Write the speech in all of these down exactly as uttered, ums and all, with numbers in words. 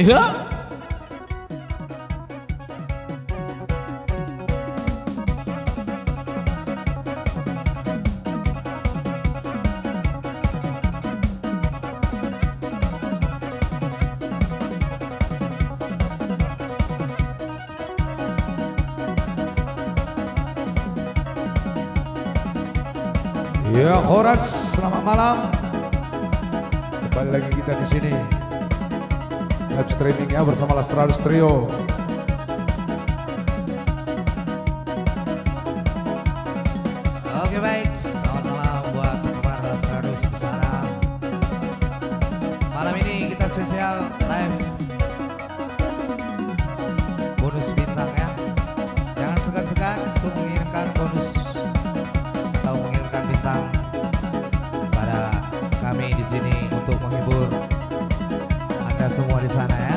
Iya. Ya, horas, selamat malam. Kembali lagi kita di sini. Live streaming ya bersama Lastralus Trio. Oke, baik. Selamat malam buat penggemar Lastralus di sana. Malam ini kita spesial live bonus bintang ya. Jangan segan-segan untuk mengirimkan bonus atau mengirimkan bintang pada kami di sini untuk menghibur Anda semua di sana ya.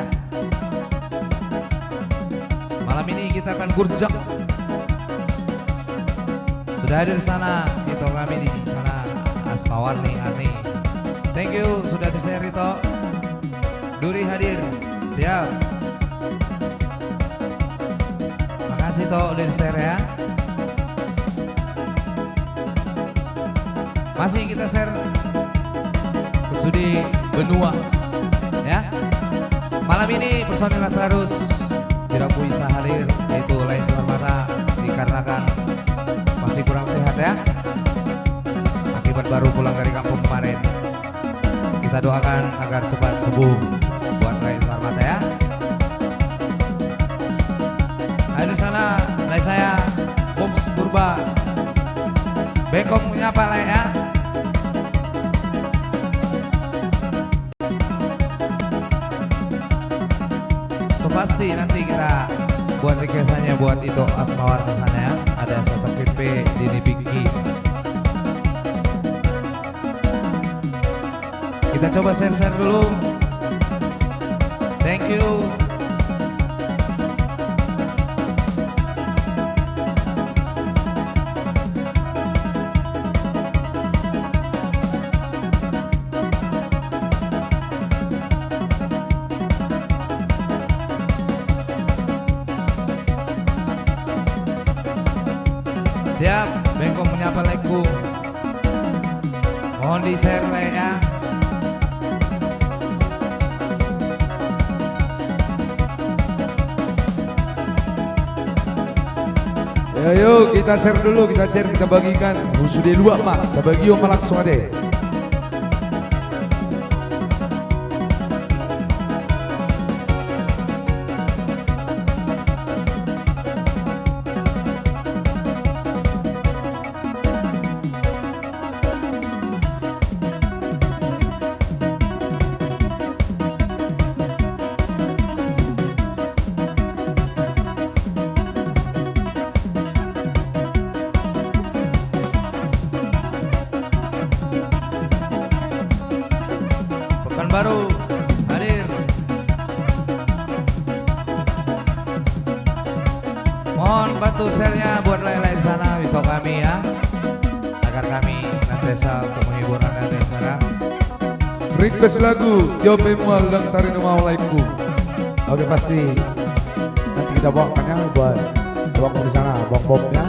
Malam ini kita akan gurjak. Sudah hadir di sana, Rito kami di sana, Asmawarni, Arni. Thank you sudah di-share, Rito. Duri hadir. Siap. Makasih, To, udah di-share ya. Masih kita share ke Sude Benua ya. Malam ini personil Lastralus tidak bisa hadir, yaitu Lae Simarmata, dikarenakan masih kurang sehat ya, akibat baru pulang dari kampung kemarin. Kita doakan agar cepat sembuh buat Lae Simarmata ya. Ayo di sana, Lae saya, Box Purba. Bengkok menyapa, Lae ya. So pasti nanti kita buat requestannya buat Ito Asmawar di sana ya. Ada Sata P P di Nipiki. Kita coba share-share dulu. Thank you. Siap, Bengkok menyapa, Laeku. Mohon di-share, Lae, ya. Ya, ayo, kita share dulu, kita share, kita bagikan. Sude dua, ma, kita bagi, ma, langsung ate. Pekanbaru hadir. Mohon bantu share-nya buat lae-lae di sana, Ito kami ya, agar kami senantiasa untuk menghibur Anda di sana. Request lagu Tio Pemual dan Tarino Mau, Laeku. Oke, pasti nanti kita bawakan ya buat abangmu di sana, Bang Bob ya.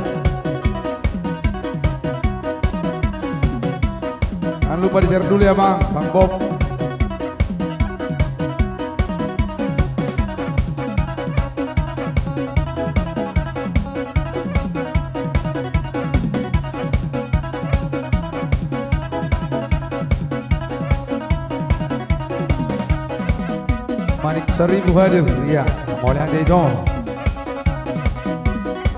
Jangan lupa di-share dulu ya, Bang, Bang Bob. Manik Saribu hadir, iya. Mauliate, Ito.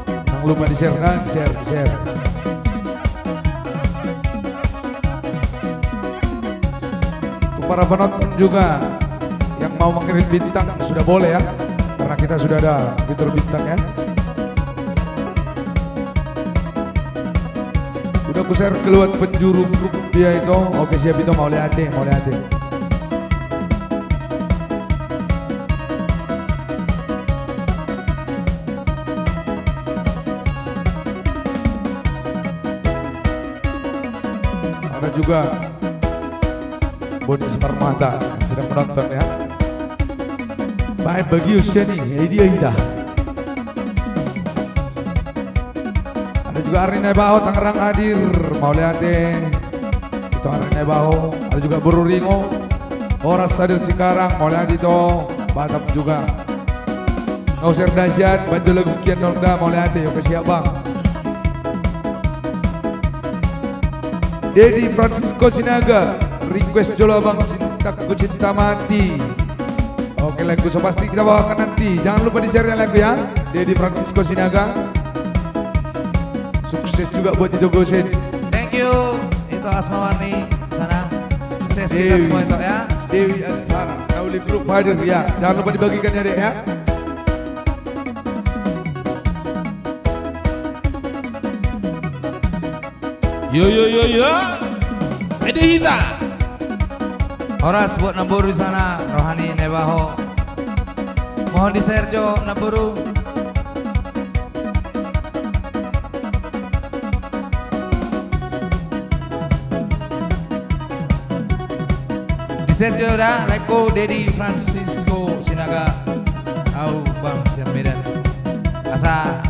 Jangan lupa di-share, kan? Share, share. Untuk para penonton juga yang mau mengirim bintang sudah boleh ya, karena kita sudah ada fitur bintang ya. Udah ku-share keluar penjuru grup dia itu. Oke, siap, Ito, mauliate, mauliate. Ada juga Boni Simarmata sedang menonton ya. Baen bagion sian i, eh, dia hita. Ada juga Arni Naibaho Tangerang hadir, mauliate. Ito Arni Naibaho, ada juga Boru Ringo. Horas hadir Cikarang, mauliate ito, Batam juga. Ngau serda sian, banjo lagu kian nonda, mauliate, oke siap bang. Dedi Francisco Sinaga, request jolo abang, cintaku cinta mati. Oke, lagu so pasti kita bawakan nanti. Jangan lupa di-share ya lagu ya. Dedi Francisco Sinaga. Sukses juga buat Ito Gosen. Thank you. Ito Asma Warni sana. Sukses kita semua Ito ya. Dewi Asara. Nauli Group hadir ya. Jangan lupa dibagikan ya, Dek ya. Yo, yo, yo, yo. Ede hita. Horas buat Namboru di sana, roha ni Naibaho. Mohon di-share jo, Namboru. Di-share jo da, lagu Dedi Francisco Sinaga. Au bang sian Medan. Asa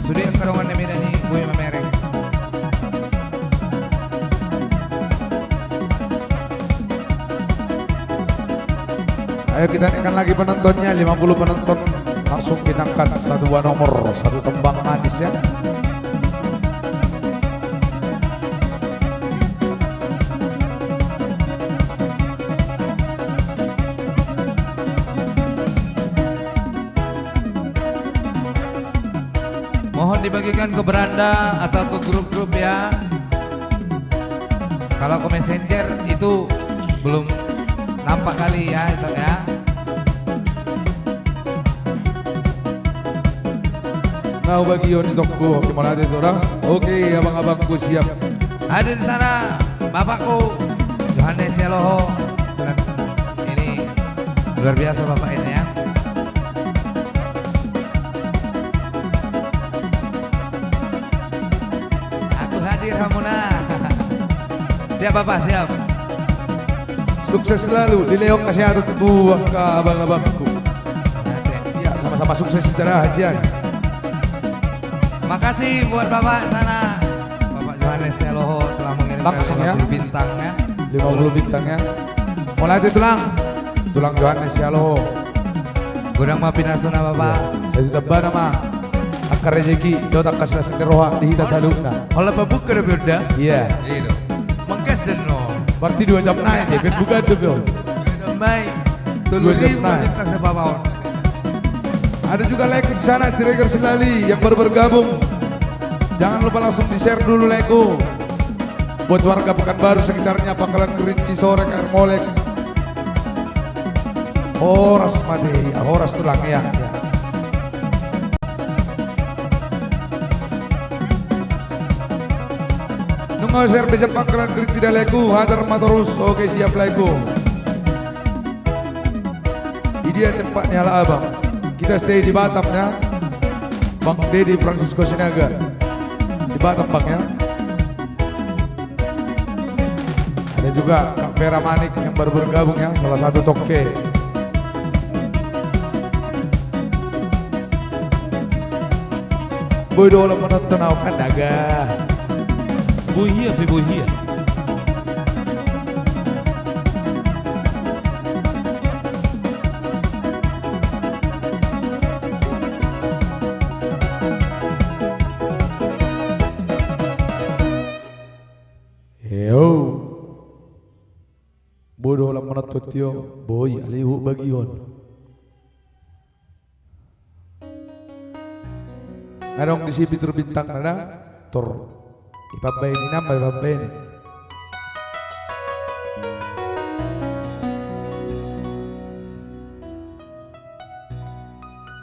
sude angka dongan ni Medan i boi mamereng. Ayo kita naikkan lagi penontonnya, lima puluh penonton. Langsung kita angkat satu buah nomor, satu tembang manis ya. Mohon dibagikan ke beranda atau ke grup-grup ya. Kalau ke messenger itu belum nampak kali ya, Ito ya. Nau bagion itongku, oke, mauliate suda. Oke, abang-abangku siap. Hadir di sana bapakku Johannes Yaloho. Senang ini. Luar biasa bapak ini ya. Aku hadir hamuna. Siap bapak, siap. Sukses selalu, dilehon kesehatan tu angka abang-abangku. Ya, sama-sama sukses hita da sian. Makasih buat bapak sana. Bapak Johannes Yaloho telah mengirimkan langsung ya, lima puluh bintang ya. Lima puluh bintang ya. Mauliate tulang. Tulang Johannes Yaloho. Godang ma pinasuna bapak. Iya. Sai ditamba nama angka rejeki, dohot angka silas ni roha di hita saluhutna. Holan pambuka dope on da. Iya. Iya do. Manggas da on. Berarti dua jam nai, ya, pembukaan dope on. Dua jam nai. Tolu ribu bintang sepapaon. Ada juga lagu di sana, Siregar Silali yang baru bergabung. Jangan lupa langsung di-share dulu lagu. Buat warga Pekanbaru sekitarnya, Pangkalan Kerinci, Sorek, Air Molek. Horas ma dia, horas tulang ya. Nunga share pe sian Pangkalan Kerinci da lagu, hajar ma torus, oke siap lagu. Di dia tempatnya lah abang. Kita stay di Batam ya. Bang Dedi Francisco Sinaga. Di Batam bang ya. Ada juga Kak Vera Manik yang baru bergabung ya, salah satu toke. Boi do holan menonton au kan daga. Boi hia pe boi hia. Eo. Boi do holan menonton tio, boi, alai hubagion. Adong disi pitutur bintang na da, tor. Ipambaen i nama, ipambaen i.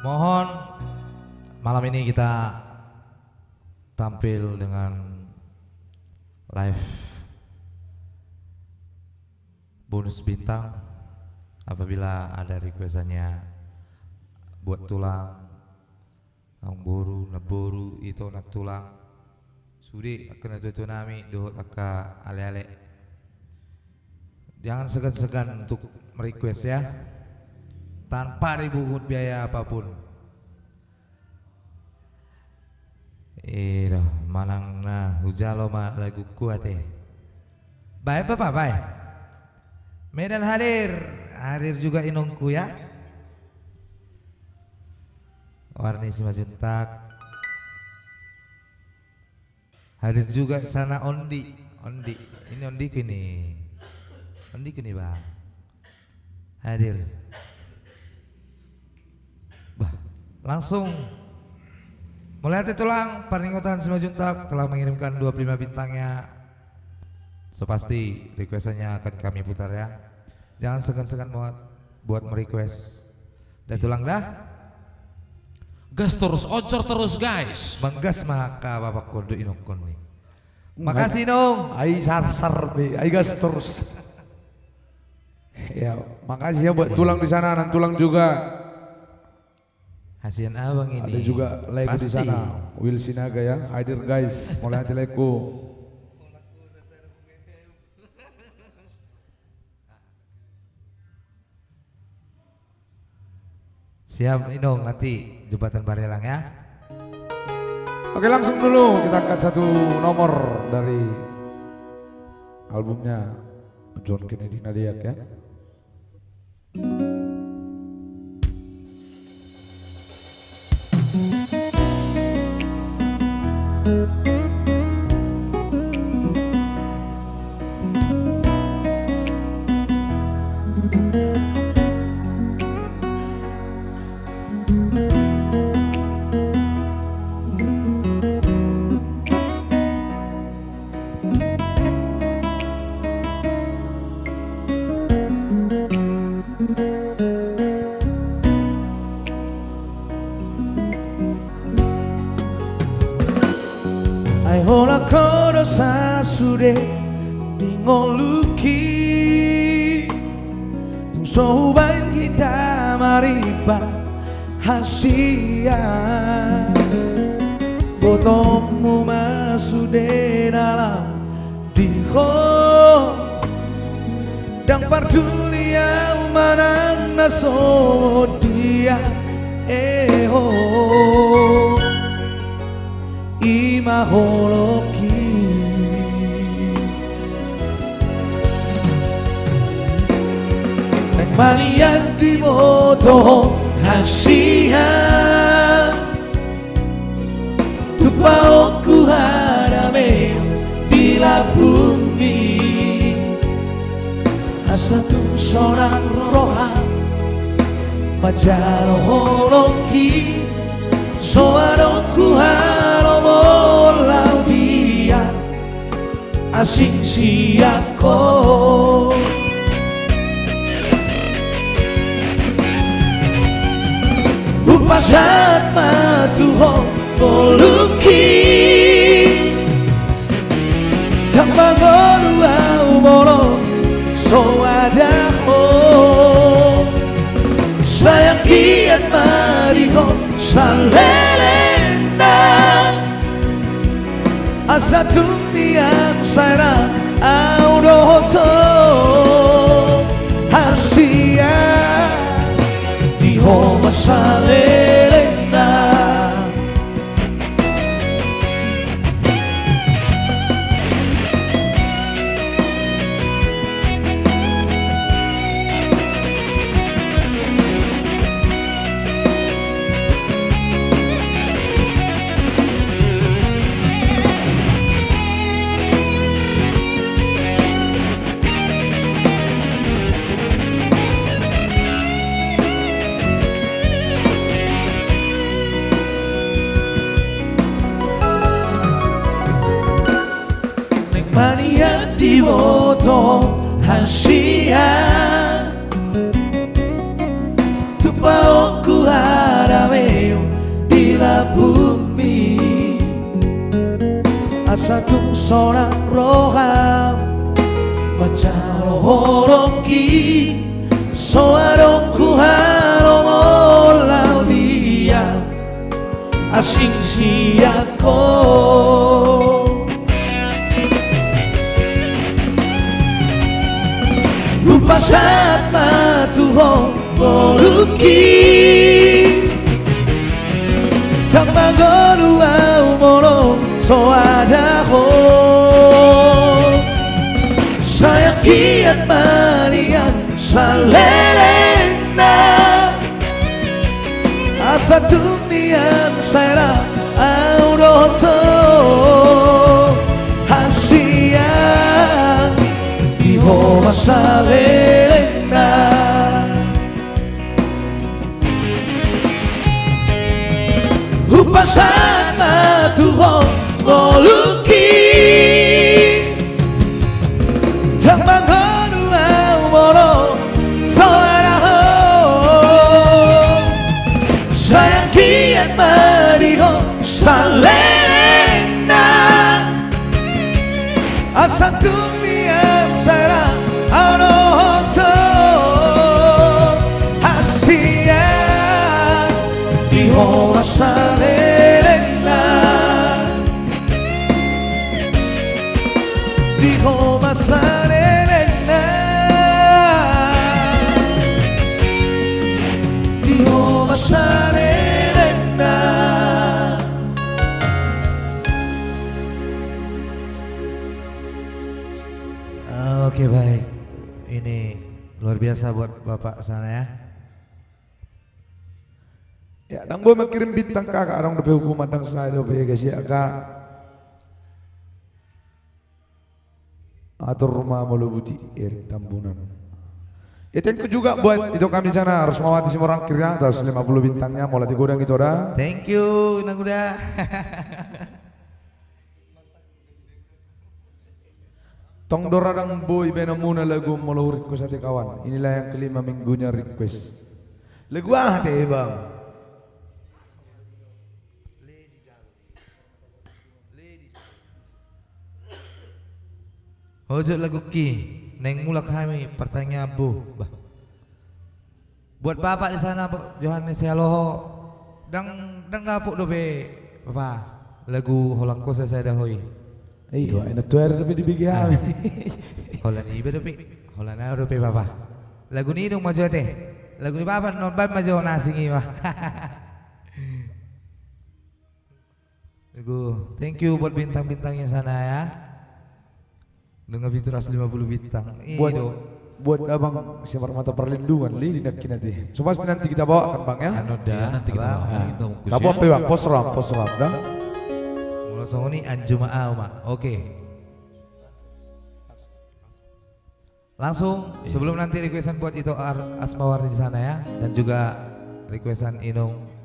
Mohon malam ini kita tampil dengan live bonus bintang. Apabila ada requestannya buat tulang, amangboru, namboru, ito nantulang, sude angka natuatua nami dohot angka aleale. Jangan segan-segan untuk merequest ya. tanpa dipungut biaya apapun. I do, manang na hujalo ma lagungku ate. Baen, Bapak, baen. Medan hadir, hadir juga inongku ya. Warni Simanjuntak. Hadir juga sana Ondi, Ondi. Ini Ondiku ini. Ondiku ini, Bang. Hadir. Bah, langsung. Mauliate tulang, Parningotan Simanjuntak telah mengirimkan dua puluh lima bintangnya. So pasti requestannya akan kami putar ya. Jangan segan-segan buat, buat merequest. Dah tulang dah. Gas terus, ojor terus, guys. Manggas ma angka bapakku dohot inongku ni. Makasih, Nong. Ai sarsar be, ai gas terus. Ya, makasih ya buat tulang di sana, dan tulang juga. Hasian abang ini. Ada juga Lego di sana. Will Sinaga ya, hadir guys. Mauliate Lego. Siap, Inong, nanti Jembatan Barelang ya. Oke, langsung dulu kita angkat satu nomor dari albumnya John Kennedy Nadiak ya. Ai holan ho do sasude di ngolungki, tung so hubaen hita marimba hasian. Botoonmu ma sude na laho di ho. Ndang parduli au manang na so dia, eh ho. I ma holongki. Naeng maliat diboto hasian. Tupaonku hadameon di lambungmi. Asa tung sonang roham manjalo holongki. So adong huhalomohon laho dia asing sian ho. Hupasahat ma tu ho ngolungki. Ndang mangolu au molo so ada ho. Sayang hian ma di ho salelengna. Asa tung nian sai ra au dohot ho hasian, di ho ma salelengna. Naeng maliat diboto hasian, tupaonku hadameon di lambungmi. Asa tung sonang roham manjalo holongki. So adong huhalomohon laho dia asing sian ho. Hupasahat ma tu ho, salelengna. Asa tung nian sai ra au dohot ho, hasian di ho ma salelengna. Hupasahat ma tu ho ngolungki, ndang mangolu au molo so ada ho. Sai anggiat ma di ho salelengna. Asa tung nian sai ra au dohot ho, hasian di ho ma salelengna. Di ho ma salelengna. Di ho ma salelengna. Oke, baik. Ini luar biasa buat Bapak sana, ya. Ya, ndang boi mangkirim bintang, Kakak, adong dope hukuman, ndang sae dope, guys, ya, Kak. Atur ma molo buti, Erik Tambunan. Ya, thank you juga buat ito kami sana, Rusmawati Simorangkir, ya, atas lima puluh bintangnya, mauliate godang ito da. Thank you, Inang Uda. Tong do ra ndang boi baenonmuna lagu on molo hu-request ate kawan. Inilah yang kelima minggunya request. Lagu aha ate, Bang? Ojot lagu ki, naeng mulak hami, pertanyaan bo. Bah. Buat Bapak di sana, Pak Johannes Sialoho, ndang, ndang dapot dope, Bapak, lagu Holan Ho Sasada Ho i. Iya, enak tu air dope di B G H. Ah. Holan iba dope, holan au dope, Bapak. Lagu ni dung ma jo ate. Lagu ni Bapak, non baen ma jo na asing i, Pak. Lagu, thank you buat bintang-bintangnya sana ya. Nunga pitu ratus lima puluh bintang. Buat, buat Abang Simarmata Parlindungan, Lidi nangkin ate. So pasti nanti kita bawakan, Bang, ya. Anu da, iya, nanti kita bawakan. Kita bawa pe, Bang, pos roham, pos roham da. Molo songon i anju ma au ma. Oke. Langsung, sebelum nanti requestan buat Ito Ar-, Asmawardi di sana ya, dan juga requestan Inung.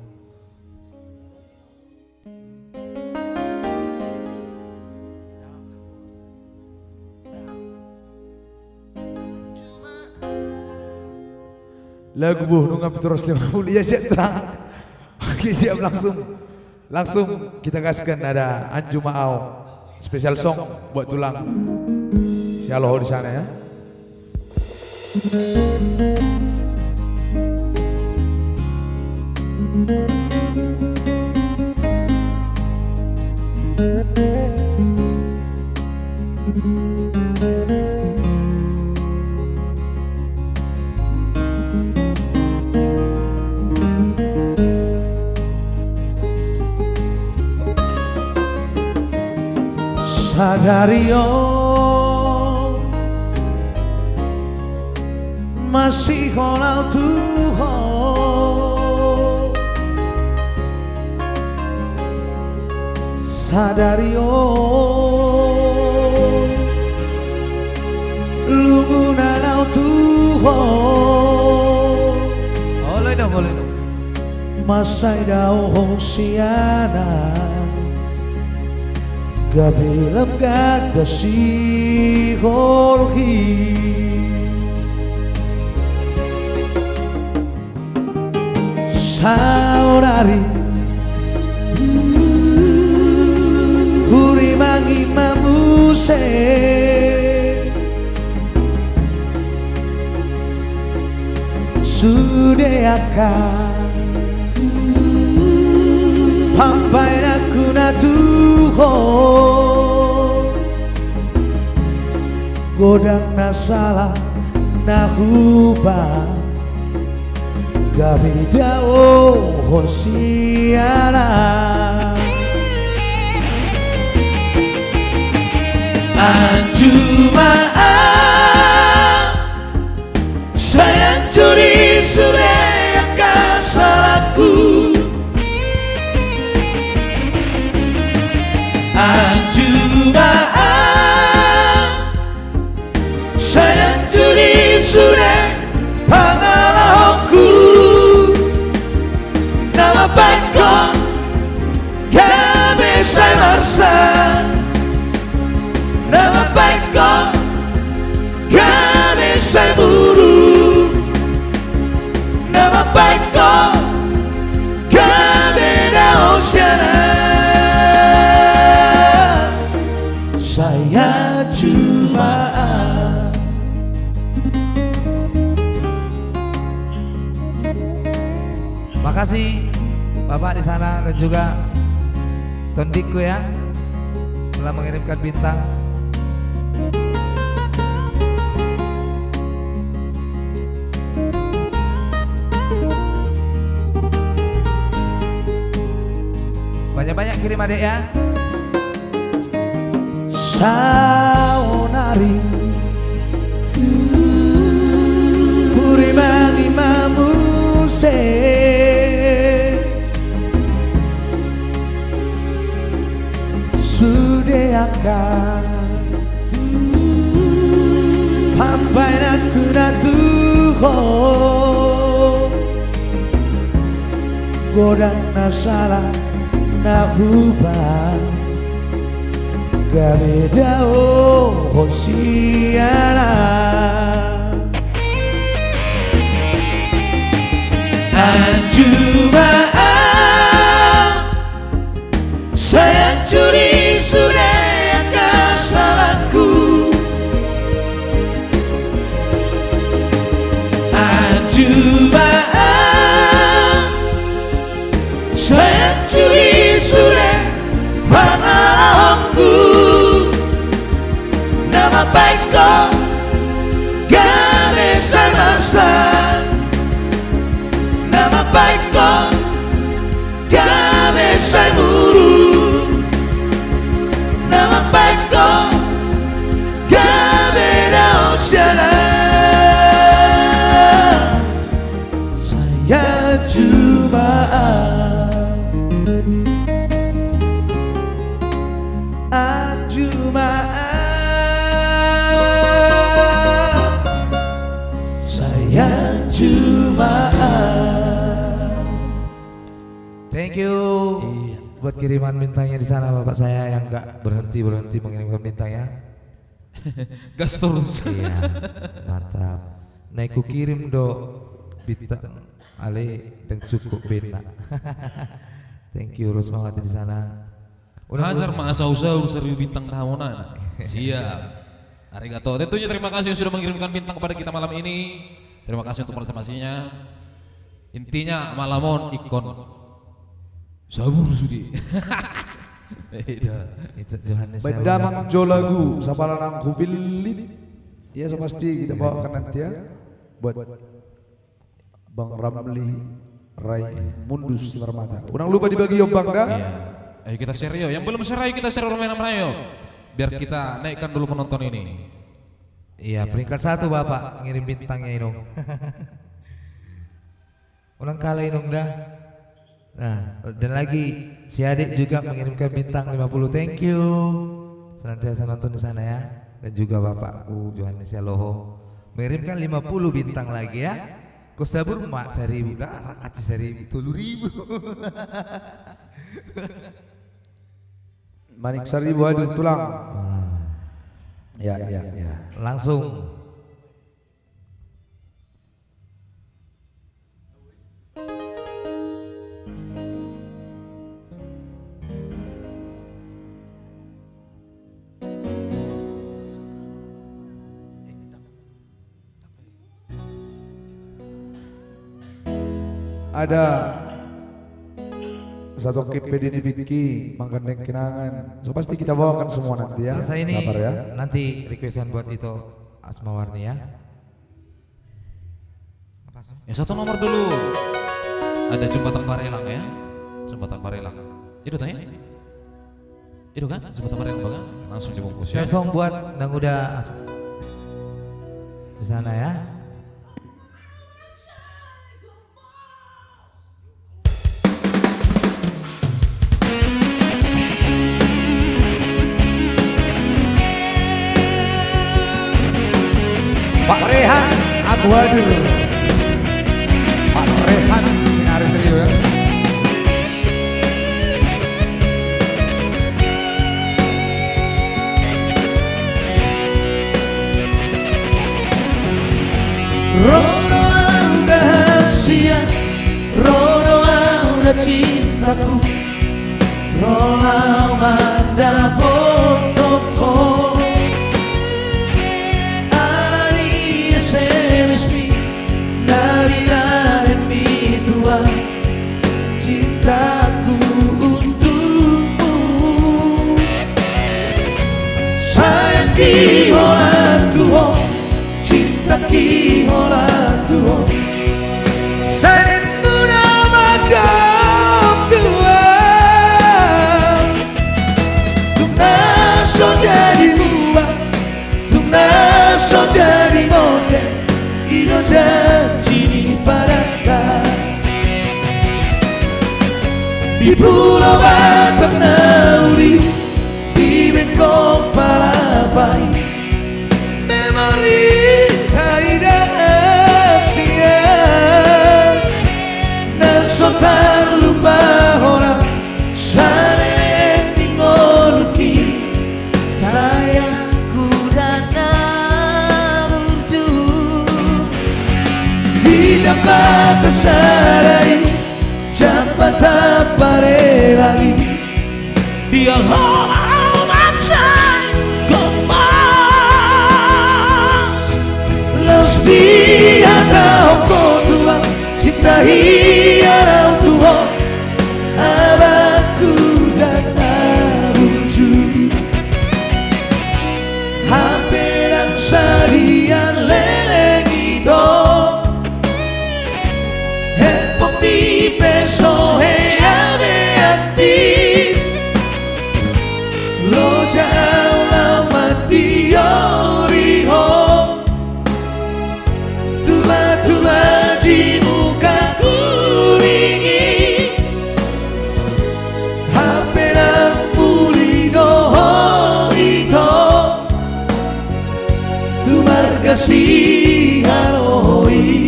Lagu bo, nunga pitu ratus lima puluh, iya siap, tenang. Oke, siap, langsung. Langsung kita gaskan, ada Anju Ma Au. Special song buat tulang. Sialoho di sana ya. Sadari on masihol au tu ho. Sadari on lungun au tu ho. Olo, inong, olo, inong. Mansai dao ho sian an, gabe lam ganda siholhi. Saonari hurimang i ma muse sude angka pambahenanku na tu ho. Godang na sala na hubahen, gabe dao ho sian an. Anju ma au, sa Anjuma, sai anjur i sude pangalahonku, na mambahen ho gabe sai marsak, na mambahen ho gabe sai muruk, na mambahen ho gabe dao sian ahu. Sai anjuma. Makasih Bapak di sana dan juga tondingku ya, telah mengirimkan bintang. Banyak-banyak kirim, adek, ya. Saonari hurimangi ma muse sude angka pambahenanku na tu ho. Godang na sala na hubahen, gabe dao ho sian ahu. Anjuma, sai anjur i sude angka salangku. Anjuma, sai anjur i sude pangalahonku. Na mambahen ho gabe sai marsak, na mambahen ho gabe sai muruk, na mambahen ho gabe dao sian ahu. Sai anjuma. Anjuma. Sai anjuma. Thank you. Iya. Buat kiriman bintangnya di sana, Bapak saya yang nggak berhenti-berhenti mengirimkan bintang, ya. Gas terus. Iya, mantap. Naeng hukirim do bintang, alai ndang cukup be na. Thank you, Rusmawati di sana. Ulang, hajar ulang. Ma asa usaha saribu bintang da hamuna. Siap. Arigato. Tentunya terima kasih yang sudah mengirimkan bintang kepada kita malam ini. Terima kasih untuk partisipasinya. Intinya malam on ingkon sabur sude. Itu. Itu Johannes. Baen damang jo lagu, sapala nang hubillit. Iya, so pasti kita bawakan nanti ya. Buat Bang Ramli Rai Mundus Simarmata. Unang lupa dibagi, Om, Bang, dah. Iya. Ayo kita share, yo. Yang belum share, ayo kita share, ramai-ramai, yo. Biar kita naikkan dulu penonton ini. Iya, peringkat satu Bapak ngirim bintangnya, Inung. Unang kalah, Inung, dah. Nah, dan lagi si Adek juga mengirimkan bintang lima puluh. Thank you. Senantiasa nonton di sana, ya. Dan juga Bapakku Johannes Yaloho mengirimkan lima puluh bintang lagi, ya. Kau sabur ma saribu, dah, rakaci saribu, tolu ribu. Manik Saribu hadir tulang. Wah. Ya, ya, ya. Langsung. Ada satongkin pe di nipikki manggandeng kenangan. So pasti kita bawakan semua nanti ya. Selesai ini, sabar ya. Nanti requestan buat Ito Asmawarni ya. Ya, satu nomor dulu. Ada Jembatan Barelang ya. Jembatan Barelang. Itu tanya. Itu kan Jembatan Barelang, Bang? Langsung dibungkus ya. Spesial song buat Nang Uda As-, di sana ya. Waduh. Pak Rehan Sinari Trio, ya. Ro do au rahasia, ro do au rahasia cintaku, ro laho mandapothon ho. Ala ni S M S-mi na binahen mi tuan, cintaku untukmu. Sayangki holan tu ho, cintaku holan tu ho. Sai ninna mandok tu au, tung na so jadi buah, tung na so jadi mose, i do janji ni padanta. Di Pulo Batam na uli, dibaen ho palapa i, memori taida sia, na so tarlupa hona saleleng ni ngolungki. Sayangku dan na burju. Di jambatan sada i, jambatan Parelagi, dia ho au mansai gomos. Laos dihatahon ho tuan, cinta hian au tu ho, abangku dan na burju. Hape ndang sadia leleng ito, handphone-mi pe so hea be aktif. Loja au laho mandiori ho, tuba-tuba di muka kuning i. Hape ndang muli do ho ito, tu marga Sihaloho i.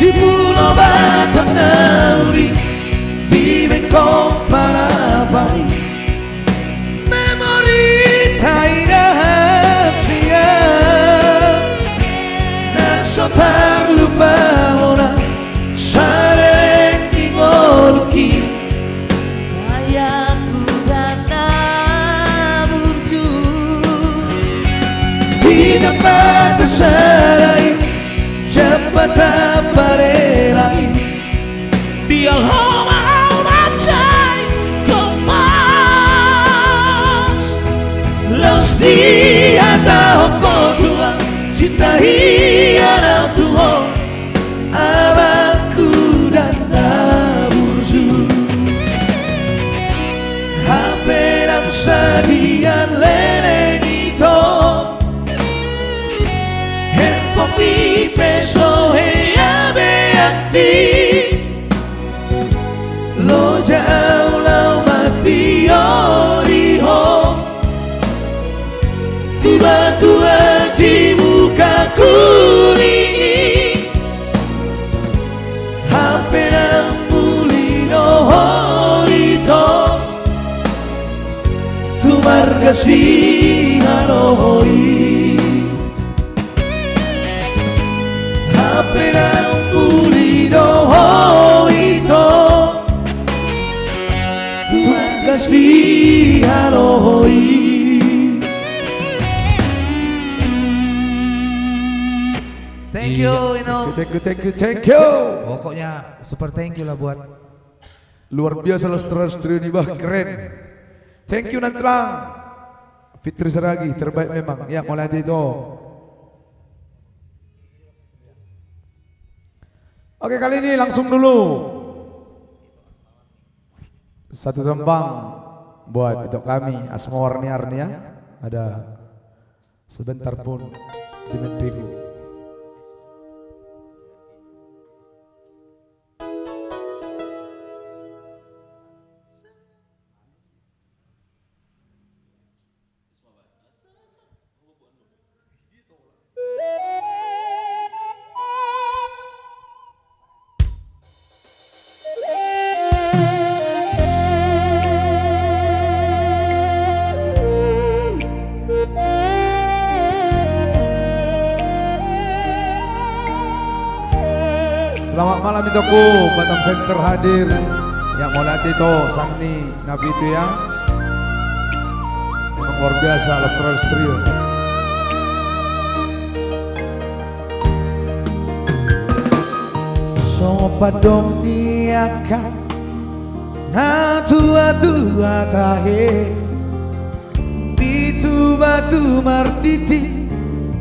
Di Pulo Batam na uli, dibaen ho palapa i, memori taida sia, na so tarlupa hona saleleng ni ngolungki. Sayangku dan na burju. Di jambatan sada i, jambatan Parelagi, dia ho au mansai gomos. Laos dihatahon ho tuan, cinta hian au tu ho, abangku dan na burju. Hape ndang sadia leleng ito, handphone-mi pe so hea be aktif. Loja au laho mandiori ho, tuba-tuba di muka kuning i. Hape ndang muli do ho ito, tu marga Sihaloho i. Hape ndang muli do ho ito, tu marga Sihaloho i. Thank you, Ino. Thank you, thank you, thank you. Pokoknya super thank you lah buat Luar biasa Los Trans Trio ini, bah, keren. Thank you, Nantelang. Fitri Saragi, terbaik memang. Ya, mulai itu. Oke, kali ini langsung dulu satu tembang buat ito kami, Asma Warni Arnia. Ada sebentar pun di mimpiku. Selamat malam, itongku. Batam Center hadir. Yang mau latih to, Sangni Nabi itu ya. Memang luar biasa, Los Brothers Trio. Songon pandok ni angka na tua-tua tahe, pitu batu martiti,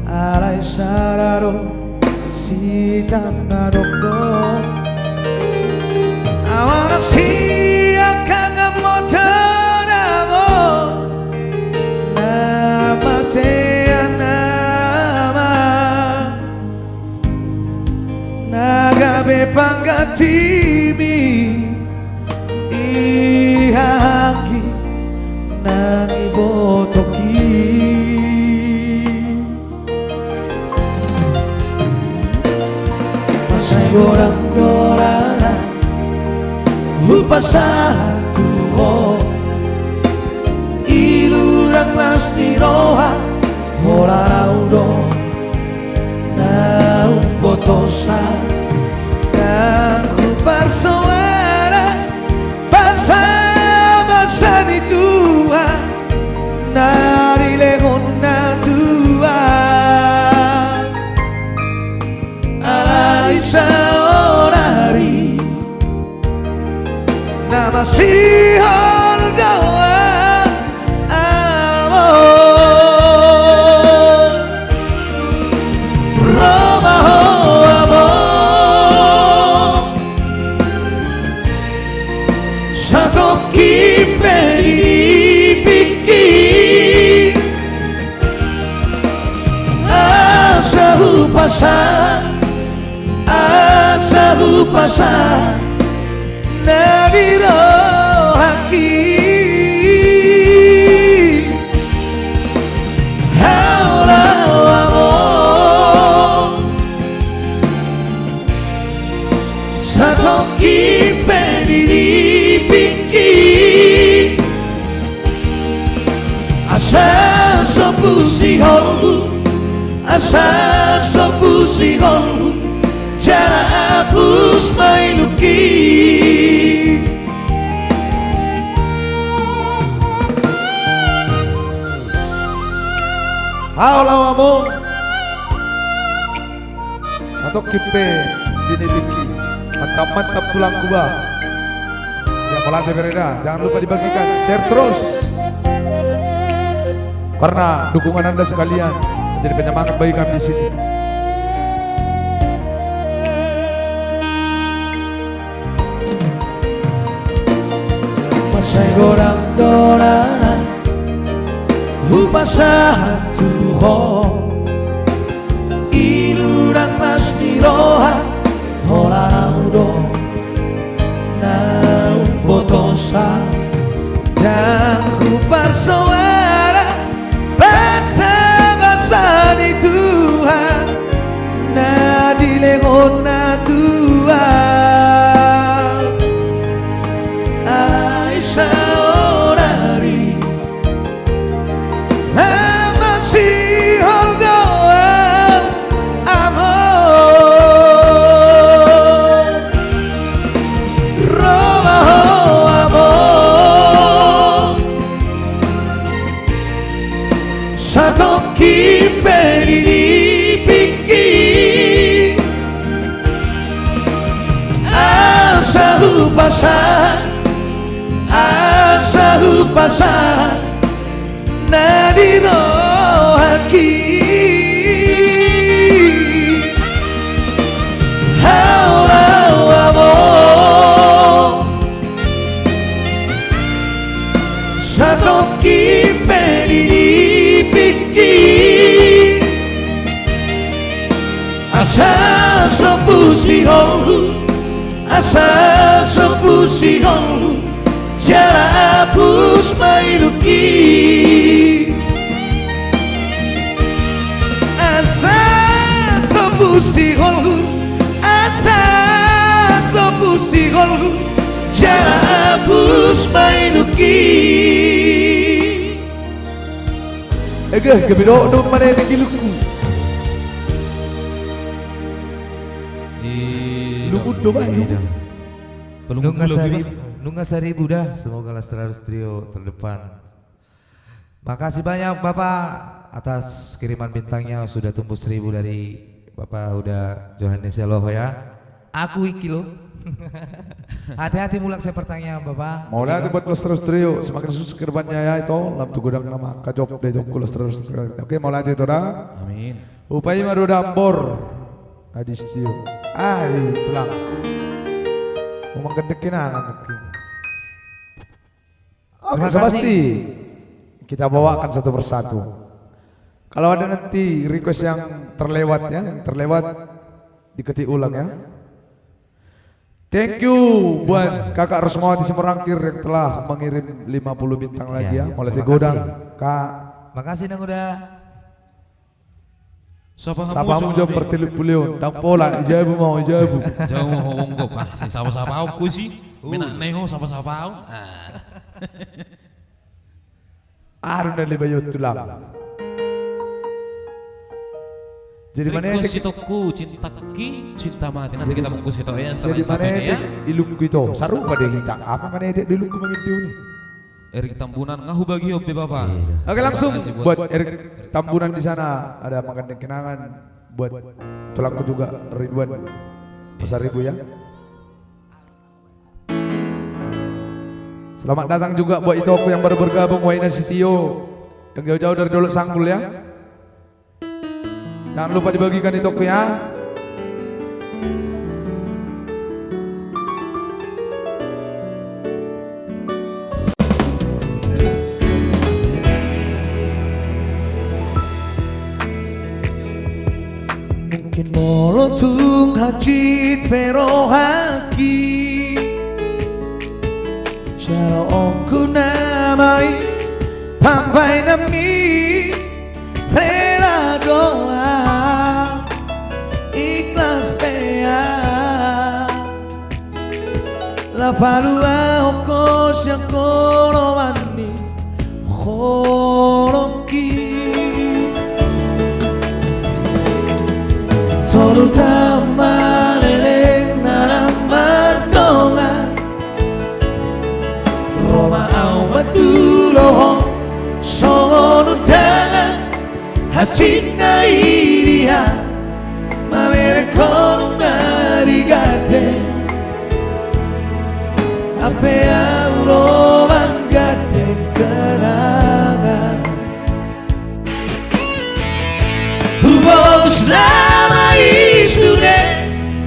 alai sada do sitan na dokdok. Awanak sian hangam modonamon na matean nama, na gabe panggantimi di haha anggi na nibotoki. Mansai godang do rara hupasahat tu ho, i lulang las ni roha, holan au do na umbotosa. Ndang huparsoara basabasa ni Tuhan na dilehon na tua, alai saonari na masihol do amang. Ro ma ho amang, satongkin pe di nipingki, asa hupasahat, asa hupasahat na di rohangki. Hau laho amang, satongkin pe di nipingki, asa sombu sihol, asa sombu sihol jala apus ma ilungki. Hau laho amang, satongkin pe di nipingki. Mantap, mantap, tulangku ba. Yang mau latih bereda, jangan lupa dibagikan, share terus. Karena dukungan Anda sekalian menjadi penyemangat bagi kami di sini. Mansai godang do rara hupasahat tu ho, i lulang las ni roha, holan au do na umbotosa. Ndang huparsoara basabasa ni Tuhan na dilehon na tua, alai saonari na masihol do amang. Ro ma ho amang, satongkin pe di nipingki, asa hupasahat, asa hupasahat na di rohangki. Hau laho Sihol hu, asa sombu sihol hu, jala hapus ma ilungki. Asa sombu sihol hu, asa sombu sihol hu, jala hapus ma ilungki. Ege, gabe do, do mane ni ilungku. Di Lungun do, Bang. Nunga sari-, nunga saribu da. Semoga Las Terlarus Trio terdepan. Makasih banyak, Bapak, atas kiriman bintangnya, sudah tembus seribu dari Bapak Uda Johannes Yaloho, ya. Aku iki lo. Hati-hati mulak saya pertanyaan, Bapak. Mauliate buat Las Terlarus Trio, semakin sukses ke depannya ya, ito. Lam tu godang nama kajop deh, ito, Las Terlarus Trio. Oke, mauliate, ito, da. Amin. Upa i ma do da Ambor Adistio. Ah, di tulang. Mau manggandeng kenangan, oke. Oke, terima kasih. Pasti kita bawakan satu persatu. Kalau ada nanti request yang terlewat, ya, yang terlewat, diketik ulang, ya. Thank you buat Kakak Rusmawati Simorangkir yang telah mengirim lima puluh bintang lagi, ya. Mauliate godang, Kak. Makasih, Nang Uda. Sapa hamu jo parteluk puluh on, ndang pola, i jabu ma ho, i jabu. Jabu ma ho, monggo, Pak. Si sapa-sapa on, ku si. Menak nai ho, sapa-sapa on. Ah. Aru na lima i on tulang. Jadi mane, Ringgos tek- Sitokku, cintaku, cinta mati. Nanti kita bungkus itu ya, setelah jadi satu mane ini ya. Tek ilungku ito, sarupa do hita. Apa mane tek ilungku mangideu ni? Erik Tambunan, nga hubagi on be, Bapak. Iya. Oke, langsung buat Erik Tambunan di sana, ada manggandeng kenangan buat tulangku juga, Ridwan. Pasar Ibu ya. Selamat datang juga buat itoku yang baru bergabung, Waina Sitio, yang jauh-jauh dari Dolok Sanggul ya. Jangan lupa dibagikan itoku ya. Mungkin molo tung hansit pe rohangki, jalo on hu na ma i pambahenanmi. Rela do au, ikhlas pe au, laho paluahon ho sian holoan ni holongki. Tolu taon maleleng na naeng mardongan, ro ma au mandulohon songon undangan. Hansit na i dia, mamereng ho nunga digandeng, hape au ro manggandeng kenangan. Huboan nama i sude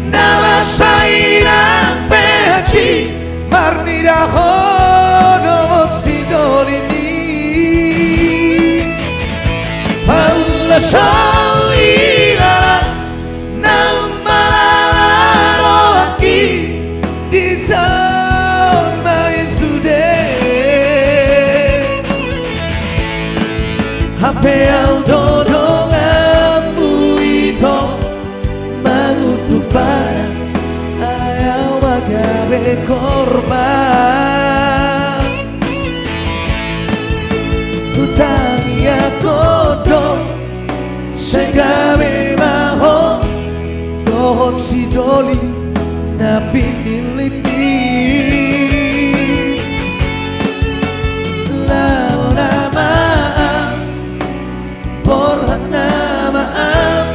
na masa i nang pe hansit marnida ho dohot sidoli ni. Paula so i lala naung malala rohangki, dison ma i sude. Hape au do donganmu ito, mangutuk badan, ai au ma gabe korban. Hutangiangkon do, sai gabe ma ho dohot sidoli na pinillitmi. Laho nama am, borhat nama am,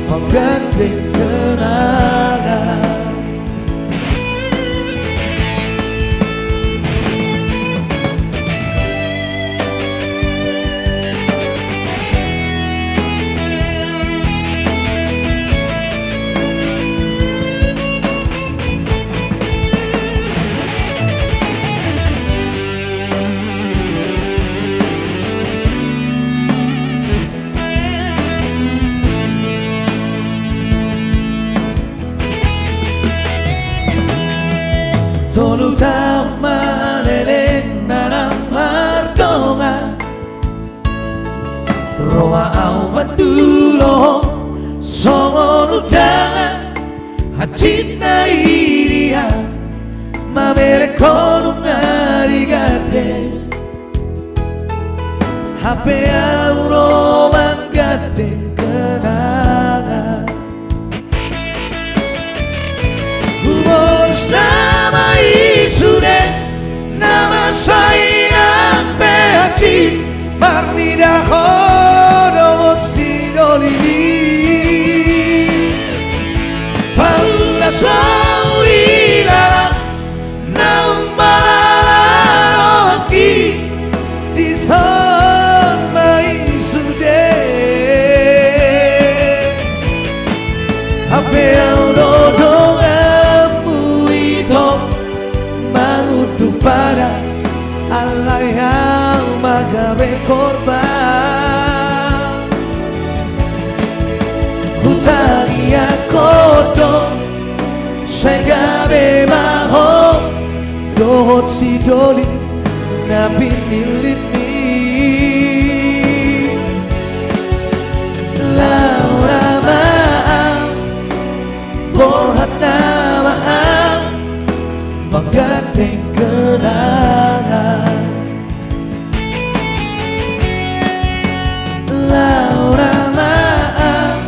manggandeng kenangan. Molo tung maleleng na mardongan, ro ma ahu mandulohon songon undangan. Hansit na i dia mamereng ho nunga digandeng, hape ahu ro manggandeng kenangan. Huboros nama i sude, na masa i nang pe hansit marnida ho dohot si doli i. Paula so i dalan naung malala rohangki, dison ma i sude. Hape ahu do donganmu i tong mangunduk pada, alai ahu ma gabe korban. Hutangiangkon do sai gabe ma ho dohot si doli na pinillitmi. Laho nama ahu, borhat nama ahu manggandeng kenangan. Laho nama ahu,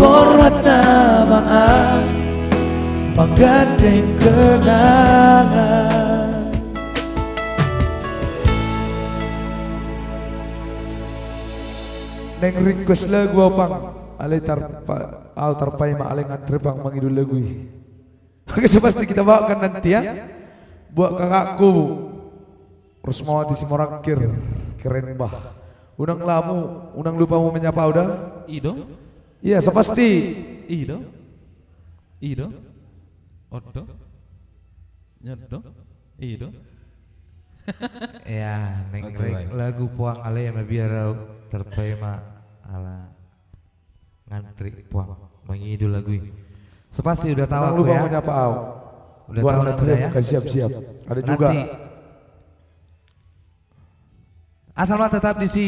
borhat nama ahu manggandeng kenangan. Naeng request lagu ahu pang, alai tarpa-, ahu tarpaima alai ngantri pang mangido lagu i. Oke, so pasti kita bawakan nanti ya. Buat kakakku Rusmawati Simorangkir, keren bah. Unang lamu, unang lupa mau menyapa udah. I do? Iya, so pasti. I do? I do? Odo? Nyodo? I do? Ya, naeng request lagu puang alai ma biar tarpaima ala ngantri puang mangido lagu i. So pasti udah tahu aku ya. Unang lupa menyapa ahu. Udah tahu nanti ya. Siap-siap. Ada juga. Asal ma tetap di si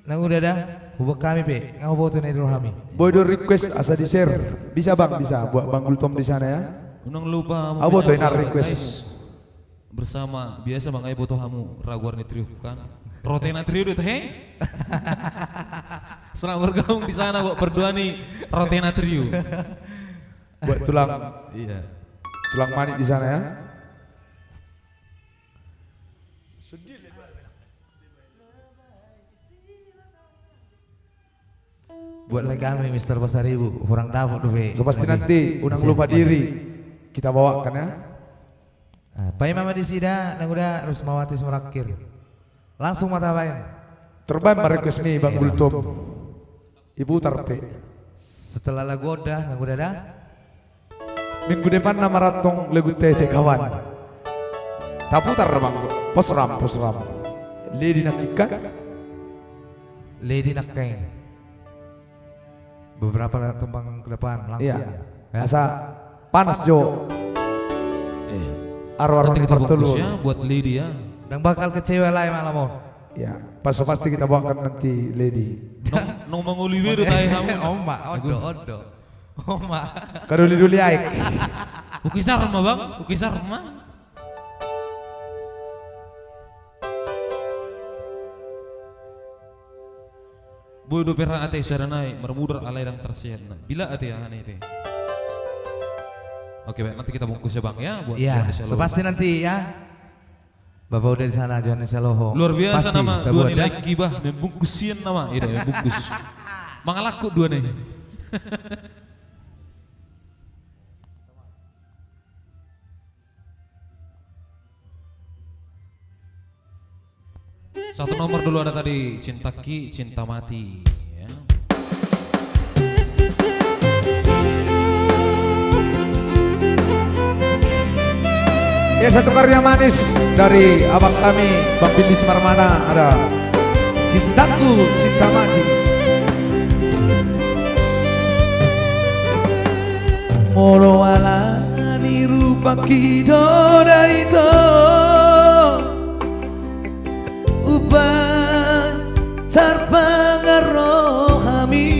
nang udah ada, hubungi hami pe, nunga huboto na di rohami. Boi do request asa di-share. Bisa bang, bisa. Buat Bang Gultom di sana ya. Unang lupa. Ahu boto i na request. Bersama, biasa mangai boto hamu raguan ni trio kan. Rotena trio do he. Selamat bergabung di sana buat perduani Rotena trio. Buat tulang. Iya. Tulang manik di sana ya. Buat lagi kami Mister Pasaribu, kurang dapat dope. So pasti nanti unang lupa diri kita bawakan ya. Ah, paima ma di sida nang udah Rusmawati Simorangkir. Langsung ma tabaen. Terbaen ma request ni Bang Gultom. Iputar pe. Setelah lagu oda nang udah dah. Minggu depan nama rantong lagu tete kawan. Taputar bang. Pos ram, pos ram. Lady nangkin kan. Lady nangkin. Beberapa tembang ke depan langsung. Iya. Ya. Asa panas jo. Iya. Aro-aro ni partolu. Buat Lady ya. Dang bakal kecewa lah malam on. Ya, pas pasti kita bawakan nanti Lady. Nong, nong mangoli be do tahe hamu. Oma, odo, odo. Oma. Kadoli-doli aek. Uki sarma bang, uki sarma. Boi dope ra ate sada nai marmudar alai dang tarsehat na. Bila ate aha na ite. Oke baik, nanti kita bungkus ya bang ya. Buat ya, so pasti nanti ya. Bapak udah di sana, Johannes Saloho. Luar biasa nama dua nilai kibah membungkus sian nama. Iya, membungkus. Mangalakku dua nih. Satu nomor dulu ada tadi, Cintaki, Cinta Mati. Ya. Ya, satu karya manis dari abang kami, Bang Bindi Simarmata, ada Cintaku Cinta Mati. Molo ala ni rupa Kido da ito. Umbahen tarpangan rohami.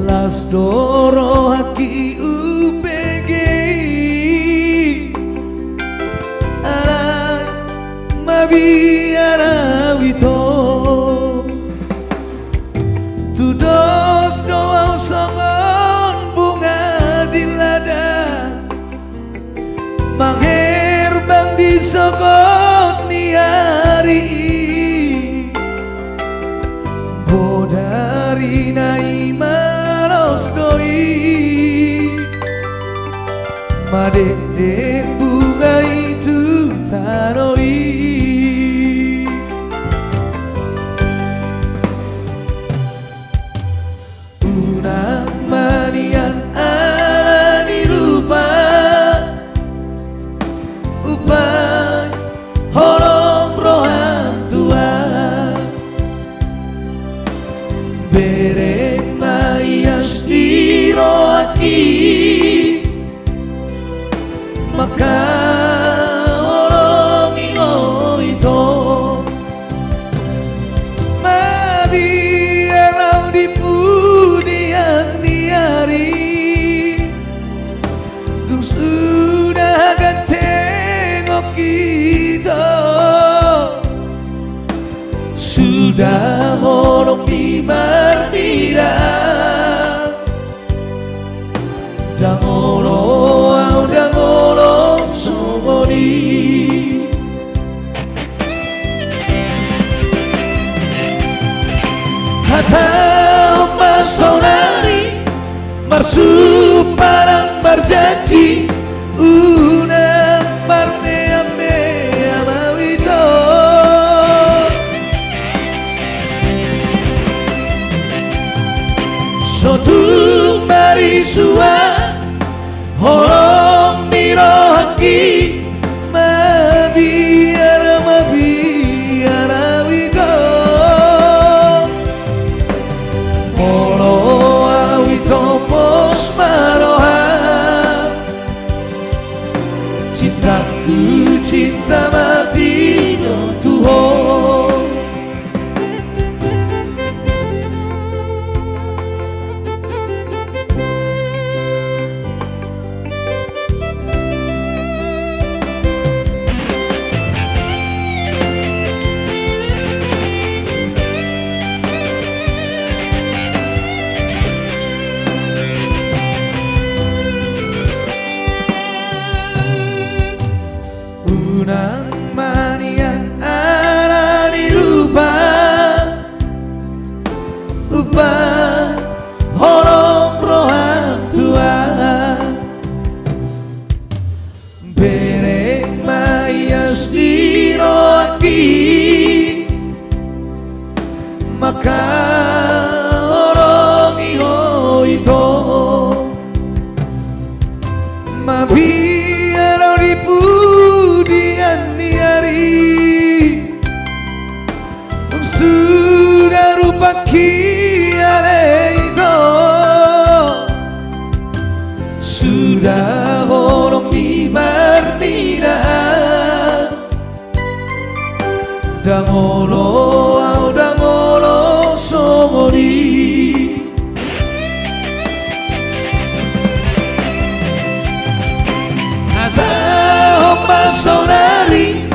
Las do rohangki umbege i. Alai mabiar au ito. Tudos do au songon bunga di ladang, mangherbang di sogot ni ari i. Bodari na i malos do i, madekdek bunga i tu tano i. Unang manian ala ni rupa, umbahen holong roham Tuhan. Bereng ma ias di rohangki, mangkaholongi ho ito. Mabiar au di pudian ni ari, dung suda gatengon hita, suda holong ni marnida. Ndang olo au, ndang olo songon i. Hatahon ma saonari, marsumpah nang marjanji, unang marmeam-meam au ito. So tung marisuan holong ni rohangki, mabiar, mabiar au ito. Molo au ito pos ma roha, cintangku cinta mati do tu ho. Unang manian ala ni rupa, umbahen holong roham Tuhan. Bereng ma ias di rohangki, mangkaholongi ho ito. Mabiar au di pudian ni ari, suda rupangki ale ito, suda holong ni marnida. Ndang olo au, ndang olo songon i. Hatahon ma saonari,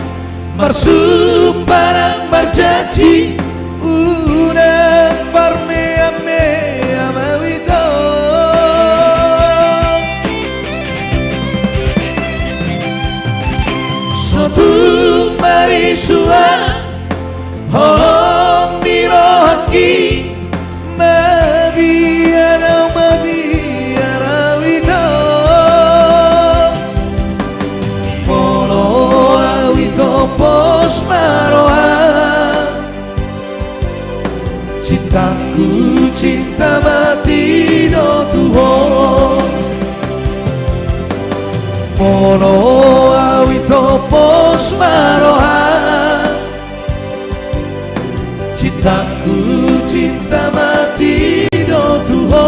marsumpah nang marjanji, unang marmeam-meam au ito. So tung marisuan holong ni rohangki, mabiar au, mabiar au ito. Molo au ito pos ma roha, cintangku cinta mati do tu ho. Molo au ito pos ma roha, cintangku cinta mati do tu ho.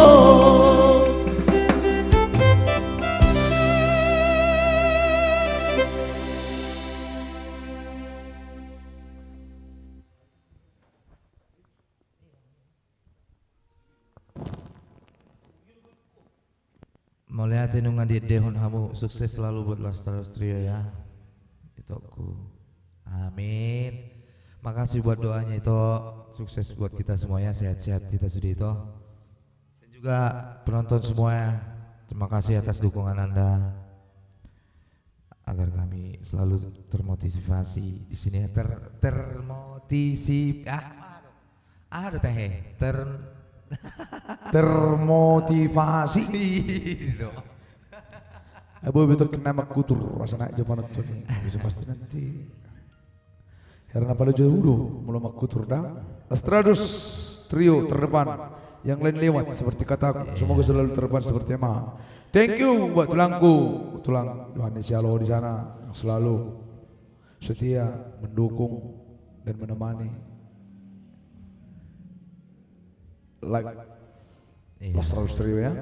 Mauliate nunga diendehon hamu, sukses selalu buat Las Terus Trio ya. Itokku. Amin. Makasih buat doanya, Ito. Sukses buat kita semuanya, sehat-sehat kita sudah, Ito. Dan juga penonton semuanya, terima kasih atas dukungan Anda agar kami selalu termotivasi di sini ya, ter termotivasi ah, aduh, aduh teh, ter termotivasi. Iya. Abu betul kena makutur rasanya aja penonton ini. Bisa pasti nanti. Karena pada jauh udah mulai makutur dah. Las Terus Trio terdepan. Yang lain lewat seperti kataku. Semoga selalu terdepan seperti Ema. Thank you buat tulangku, tulang Yohanes Yalo di sana yang selalu setia mendukung dan menemani. Like. Iya. Las Terus Trio ya.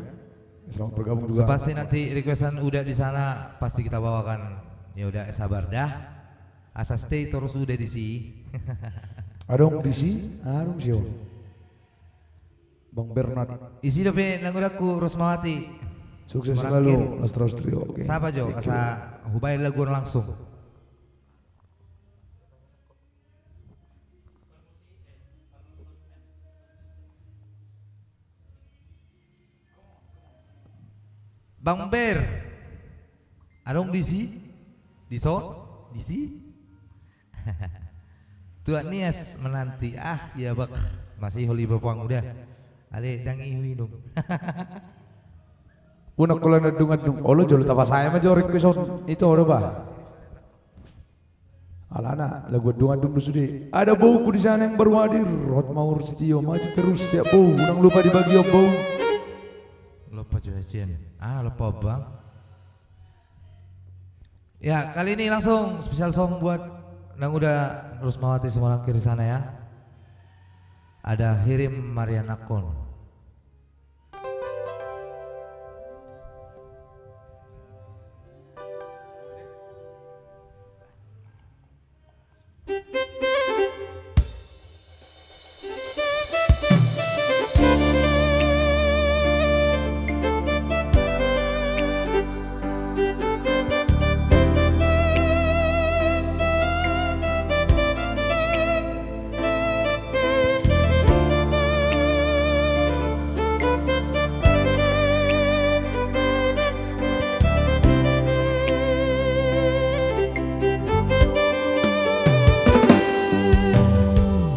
Selamat bergabung juga. So pasti nanti requestan Uda di sana pasti kita bawakan. Ya udah, sabar dah. Asa stay terus Uda di si. Adong di si, adong si. Bang Bernard. Isi dope nang udaku Rusmawati. Sukses selalu, Las Terus Trio. Oke. Sapa jo, asa hubaen lagu langsung. Bang Ber. Adong di si? Di son? Di si? Tuak Nias menanti. Ah, iya bak. Masih holi bapak muda. Ale dangi huinum. Unak kula nadung-adung. Olo jolo tapa saya ma jo request on. Itu oro bah. Alana lagu adung-adung do sude. Ada bouku di sana yang baru hadir. Hot Maur Setio, maju terus tiap bou. Unang lupa dibagi om bou. Lupa juga sian. Ah, lupa bang. Ya, kali ini langsung special song buat nang uda Rusmawati Semolangkir di sana ya. Ada Hirim Marianakon.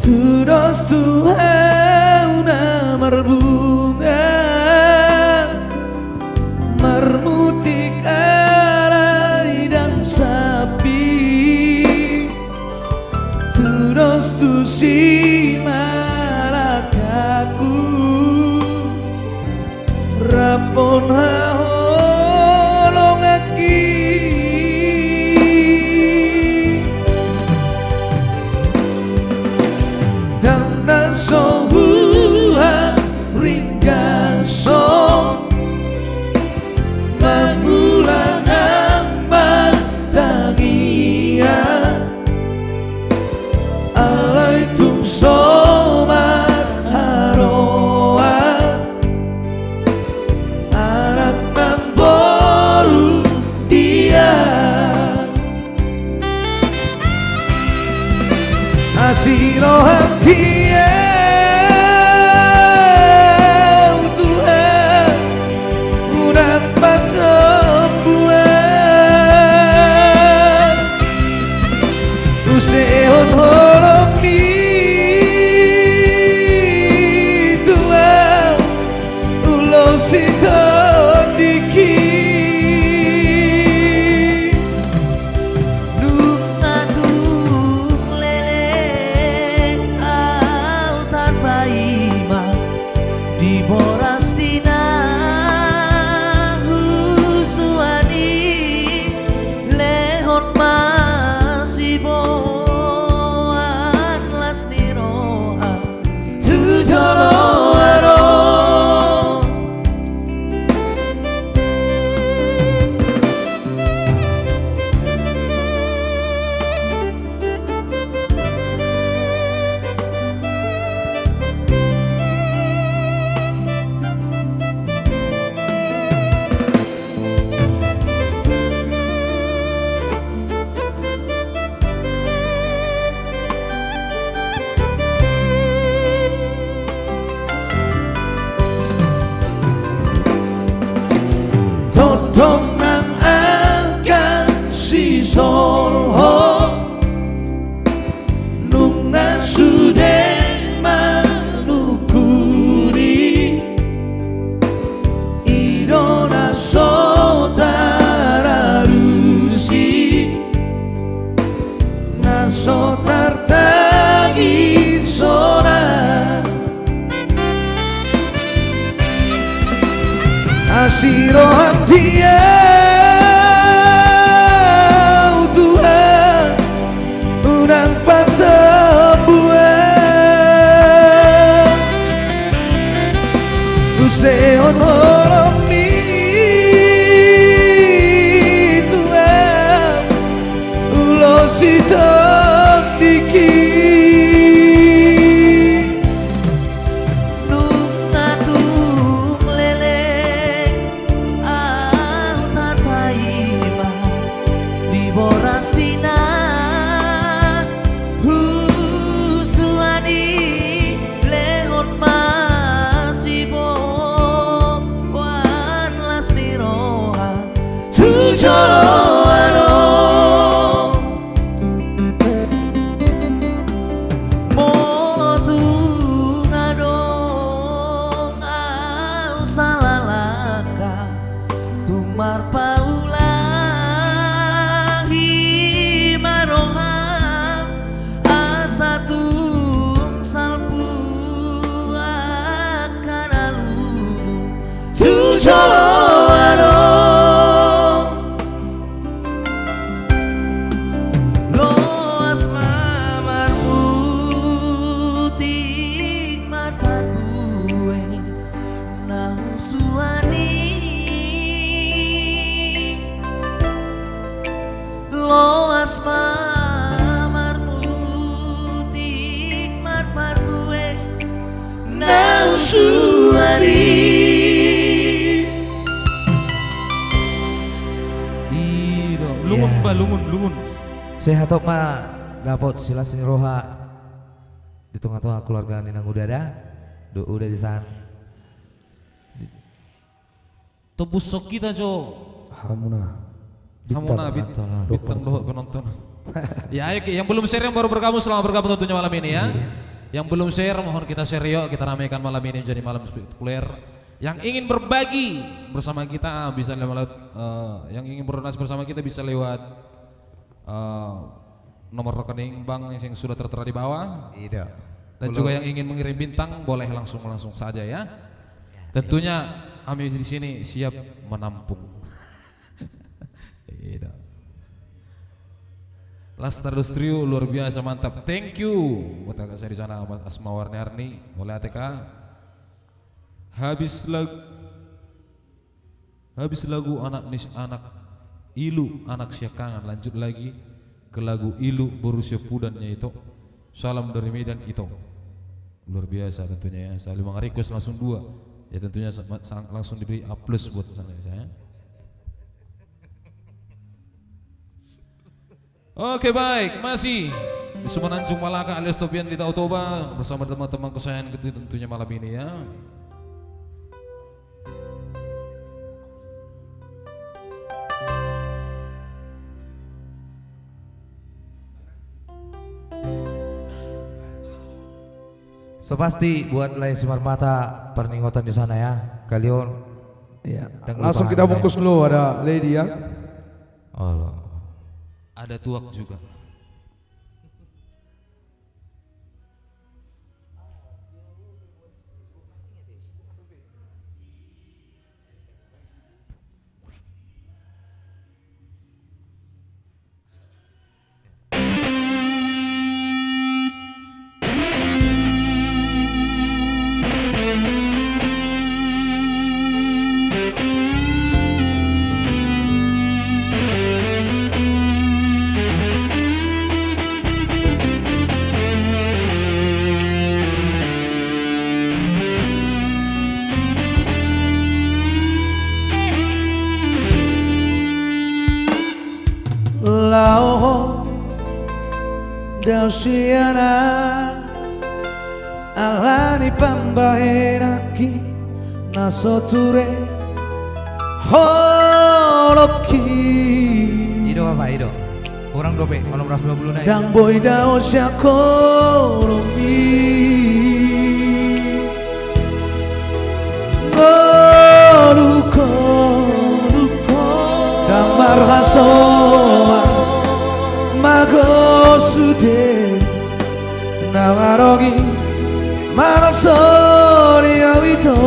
Tudos tu hau na marbunga, marmutik alai dang sapi. Tudos tu simalakaku, rap on haholonganki. Dang na so huharinggason, mangula nang martangiang. Alai tung so marharoa, anak na Tong nang angka sisolhot, nunga sude manungkuni, i do na so taralusi, na so tartangis hona. Asi roham di au Tuhan, unang pasombuan. Usehon holongmi Tuhan, ulos sian tingki. Nunga tung leleng au tarpaima di boras di na husuan i, lehon ma siboan las ni roha tu joloan on. Molo tung adong au salah langkah, tung marpaula hima roham, asa tung salpu angka na lumu tu joloan on. Loas ma marmutik marparbue na husuan i. Loas ma marmutik marparbue na husuan i. I do. Lungun, ya. Bah, lungun, lungun. Sehat hot ma dapot silas ni roha di tonga-tonga keluarga ni nang uda da. Dohot uda di san. Di- Tombushon hita jo. Hamuna. Hamuna, bintang, bintang dohot penonton. Ya, ayo, yang belum share, yang baru bergabung, selamat bergabung tentunya malam ini ya. Iya. Yang belum share, mohon kita share yuk, kita ramaikan malam ini menjadi malam spektakuler. Yang ingin berbagi bersama kita bisa lewat, eh, yang ingin berdonasi bersama kita bisa lewat eh, nomor rekening bank yang sudah tertera di bawah. Iya. Dan juga yang ingin mengirim bintang, boleh langsung, langsung saja ya. Ya. Tentunya kami di sini siap menampung. Iya. Las Stardust Trio luar biasa, mantap. Thank you buat kakak saya di sana, Mas Asma Warni Arni, boleh A T K. Habis lag- Habis lagu anak nis-, anak ilu, anak siangkangan, lanjut lagi ke lagu ilu boru siampudan, ya, Ito. Salam dari Medan, Ito. Luar biasa tentunya, ya. Saya mau request langsung dua. Ya, tentunya sa-, ma-, sang-, langsung diberi aplaus buat sana, ya, saya. Oke, baik, masih di Semenanjung Malaka alias Topian di Tao Toba bersama teman-teman kesayangan kita tentunya malam ini, ya. So pasti buat Lae Simarmata, Parningotan di sana, ya, kalian. Iya. Langsung kita bungkus dulu, ada lady, ya. Allah. Ada tuak juga. Laho do sian ahu ala ni pambahenanki na so ture. Ho Ido apa, ido? Kurang dope, onom ratus dua puluh na i. Ndang boi dao sian holong i. Ngolu, ngolu, ndang marhasoan mago sude. Na marogi manopsoni au ito.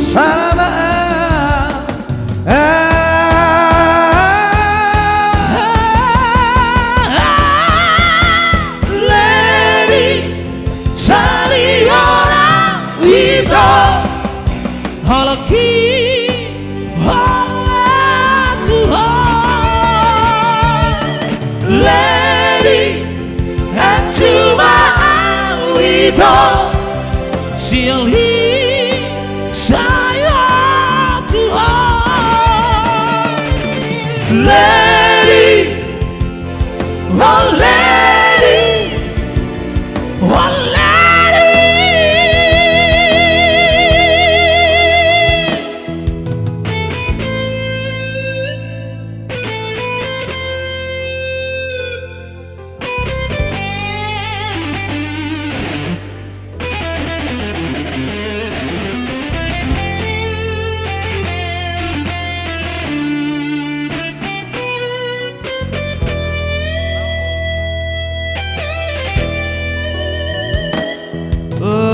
Salama. Ledi sari ona ito. Holong i holan Tuhan. Ledi anju ma au ito. Sian i sai Tuhan. Ledi, o ledi, o ledi.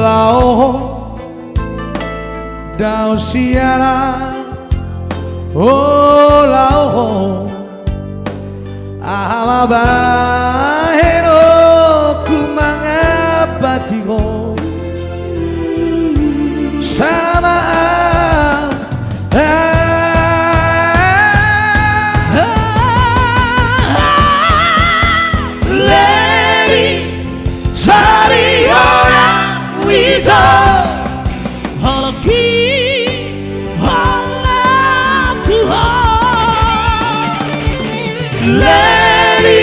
Laho dao sian au, o laho. Aha ma bahenonku mangampati ho? Salama. Ledi sari ona au ito. Holong i holan Tuhan. Ledi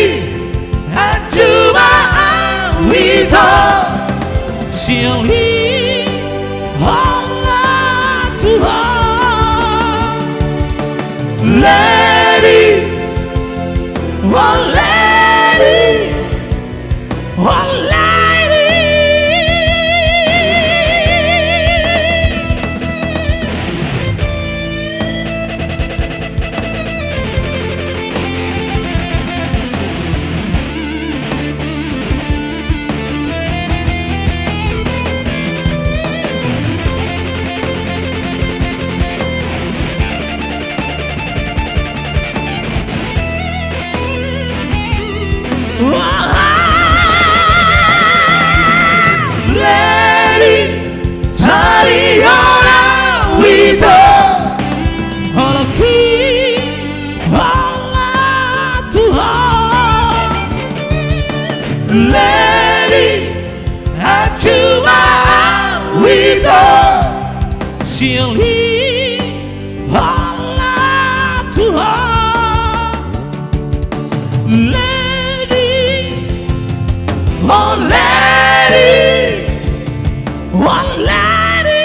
anju ma au ito. Sian i holan Tuhan. Ledi, o ledi, o ledi. Ledi sari ona au ito. Holong i holan Tuhan. Ledi anju ma au ito. Sian i holan Tuhan. Ledi, o ledi, o ledi.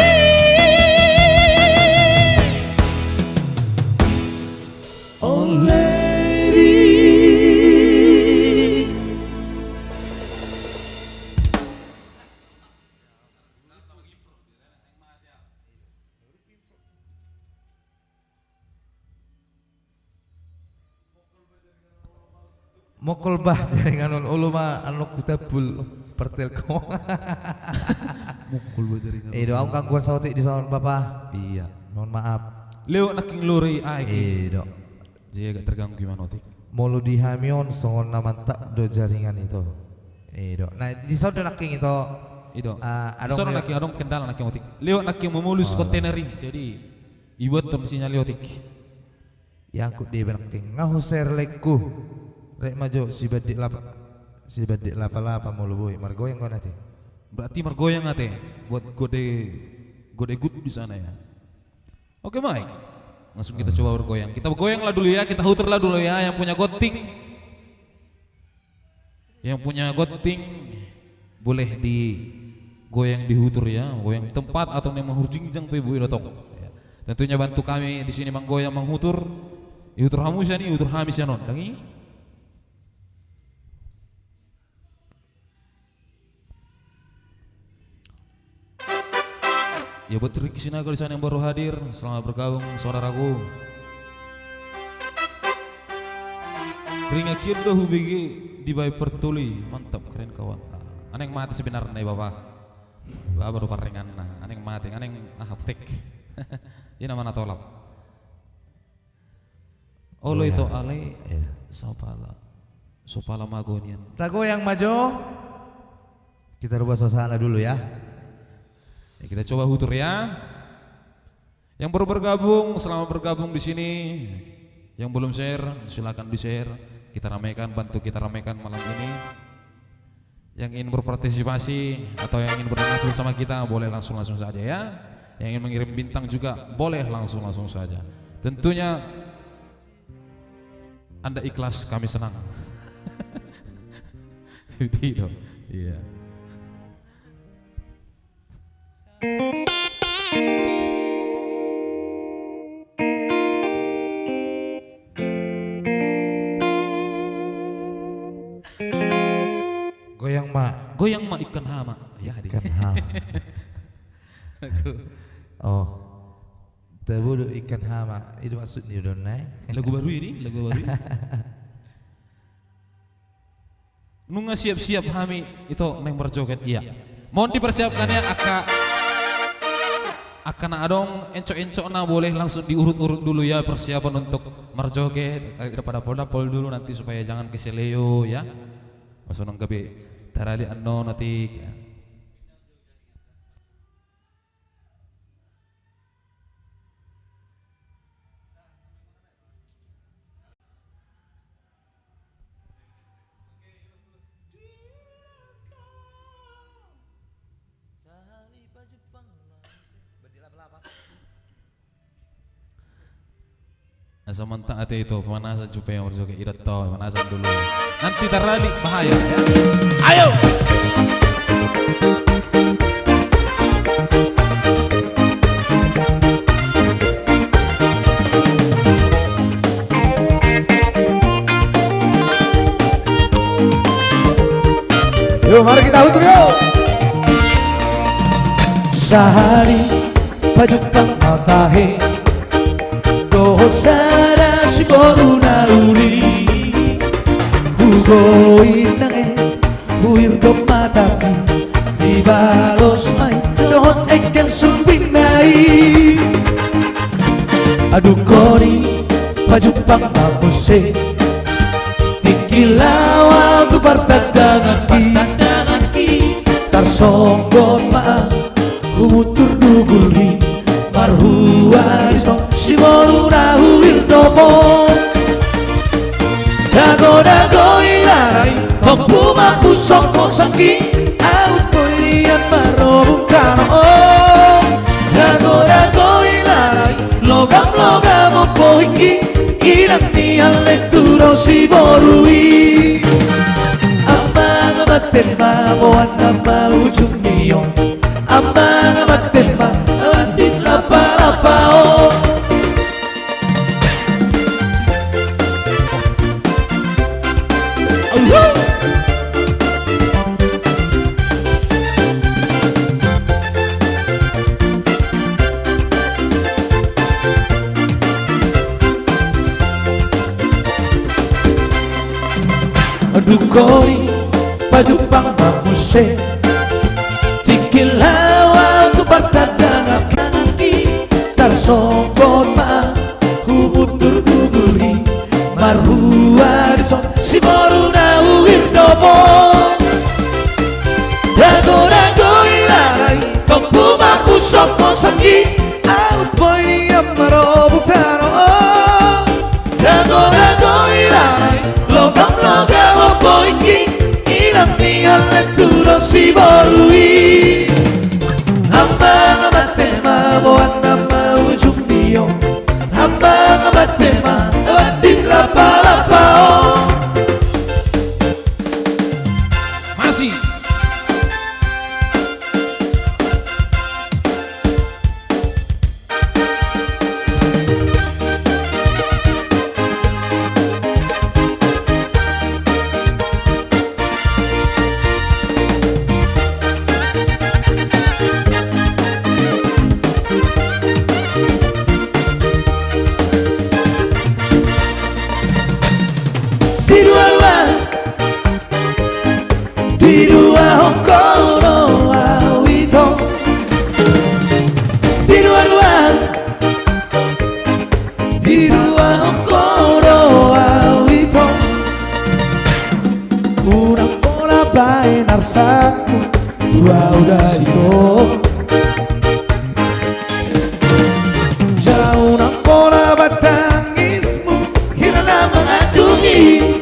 O ledi. Mokol bah jaringan on, olo ma anakku Tapul, Pertelkom. Mokol bah jaringan on. Ido, au gangguan saotik dison, Bapa. Iya. Mohon maaf. Lewat nangkin lori aek. Ido. Jadi agak terganggu gimana otik. Molo di hami on songon na mantap do jaringan ito. Ido. Nah, dison do nangkin ito. Ido. Ah, adong dison nangkin, adong kendala nangkin otik. Lewat nangkin memulus kontainer i. Jadi ibuat on sinyal i otik. Iangkut do iba nangkin. Nga husere laengku. Rek ma jo si Bandik Lapa, si Bandik Lapa-lapa molo boi. Margoyang do on ate. Berarti margoyang ate. Buat gode, gode good di sana ya. Oke, baik. Langsung kita coba bergoyang. Kita bergoyang lah dulu ya, kita huter lah dulu ya. Yang punya gonting, yang punya gonting boleh digoyang, dihuter ya. Goyang tempat atau memang hurjingjang tu ibu ino tong. Ya. Tentunya bantu kami di sini manggoyang, manghutur. Ihutur hamu sian i, ihutur hami sian on. Dang i? Ya, buat Riki Sinaga di sana yang baru hadir, selamat bergabung, saudaraku. Ringan kian do hubege di Viper tuli, mantap, keren kawan. Ah, aneng mate sebenarna i, Bapak. Bapak do parringanna, aneng mate, aneng ah, apotek. Ina mana tolap. Olo, ito ale, iya, sopala. Sopala mago nian. Tagoyang ma jo. Kita rubah suasana dulu ya. Ya, kita coba hutur ya. Yang baru bergabung, selamat bergabung di sini. Yang belum share, silakan di-share. Kita ramaikan, bantu kita ramaikan malam ini. Yang ingin berpartisipasi atau yang ingin berdance bersama kita, boleh langsung-langsung saja ya. Yang ingin mengirim bintang juga boleh langsung-langsung saja. Tentunya Anda ikhlas, kami senang. Itu, iya. Goyang ma. Goyang ma ikan hama. Ya, di. Ikan hama. Aku. Oh. Tabo do ikan hama. Itu maksudnya do nai. Lagu baru ini, lagu baru ini. Nunga siap-siap hami ito naeng marjoget, iya. Mohon dipersiapkan ya, angka, angka na adong encok-encokna boleh langsung diurut-urut dulu ya, persiapan untuk marjoget, eh, dampol-dampol dulu nanti supaya jangan keseleo ya. Pas unang gabe tarali annon nanti ya. Asa mantap ate ito, pemanasan supaya marjoget, idat to, pemanasan dulu. Nanti tarali bahaya. Ayo. Yo, mari kita hutur yo. Sahali pajumpang ma tahe dohot sada siboru na uli. Hugoit nange huir do matangki, dibalos ma i dohot engkel sumbing na i. Adong honi pajumpang ma muse, tingki laho ahu tu partandanganki. Tarsonggot ma ahu hubutur dugul i, marhua dison siboru na huir do ho. Dago-dago i larai, tompu mambu songko sangki, aut boi nian marobung tano. Dago-dago i larai, logam-logam ompu hingki, inang ni ale tu do siboru i. Amang amante ma, boan na ma ujung ni on. Amang amante ma, awas di lapa-lapa on. Adong honi pajumpang ma muse, tingki laho ahu tu partandanganki. Tarsonggot ma ahu hubutur dugul i, marhua dison siboru na huir do ho. Dago-dago i larai, tompu mambu songko sangki, aut boi nian marobung tano. Dago-dago i larai, logam-logam ompu hingki, inang ni ale tu do siboru i. Amang amante ma, boan na ma ujung ni on. Amang amante ma, awas di lapa-lapa on. Masih. Diduahon ho do au ito. Diduaduahon. Diduahon ho do au ito. Unang pola baen arsakmu tu au da ito. Jala unang pola baen tangismu hira na mangandungi.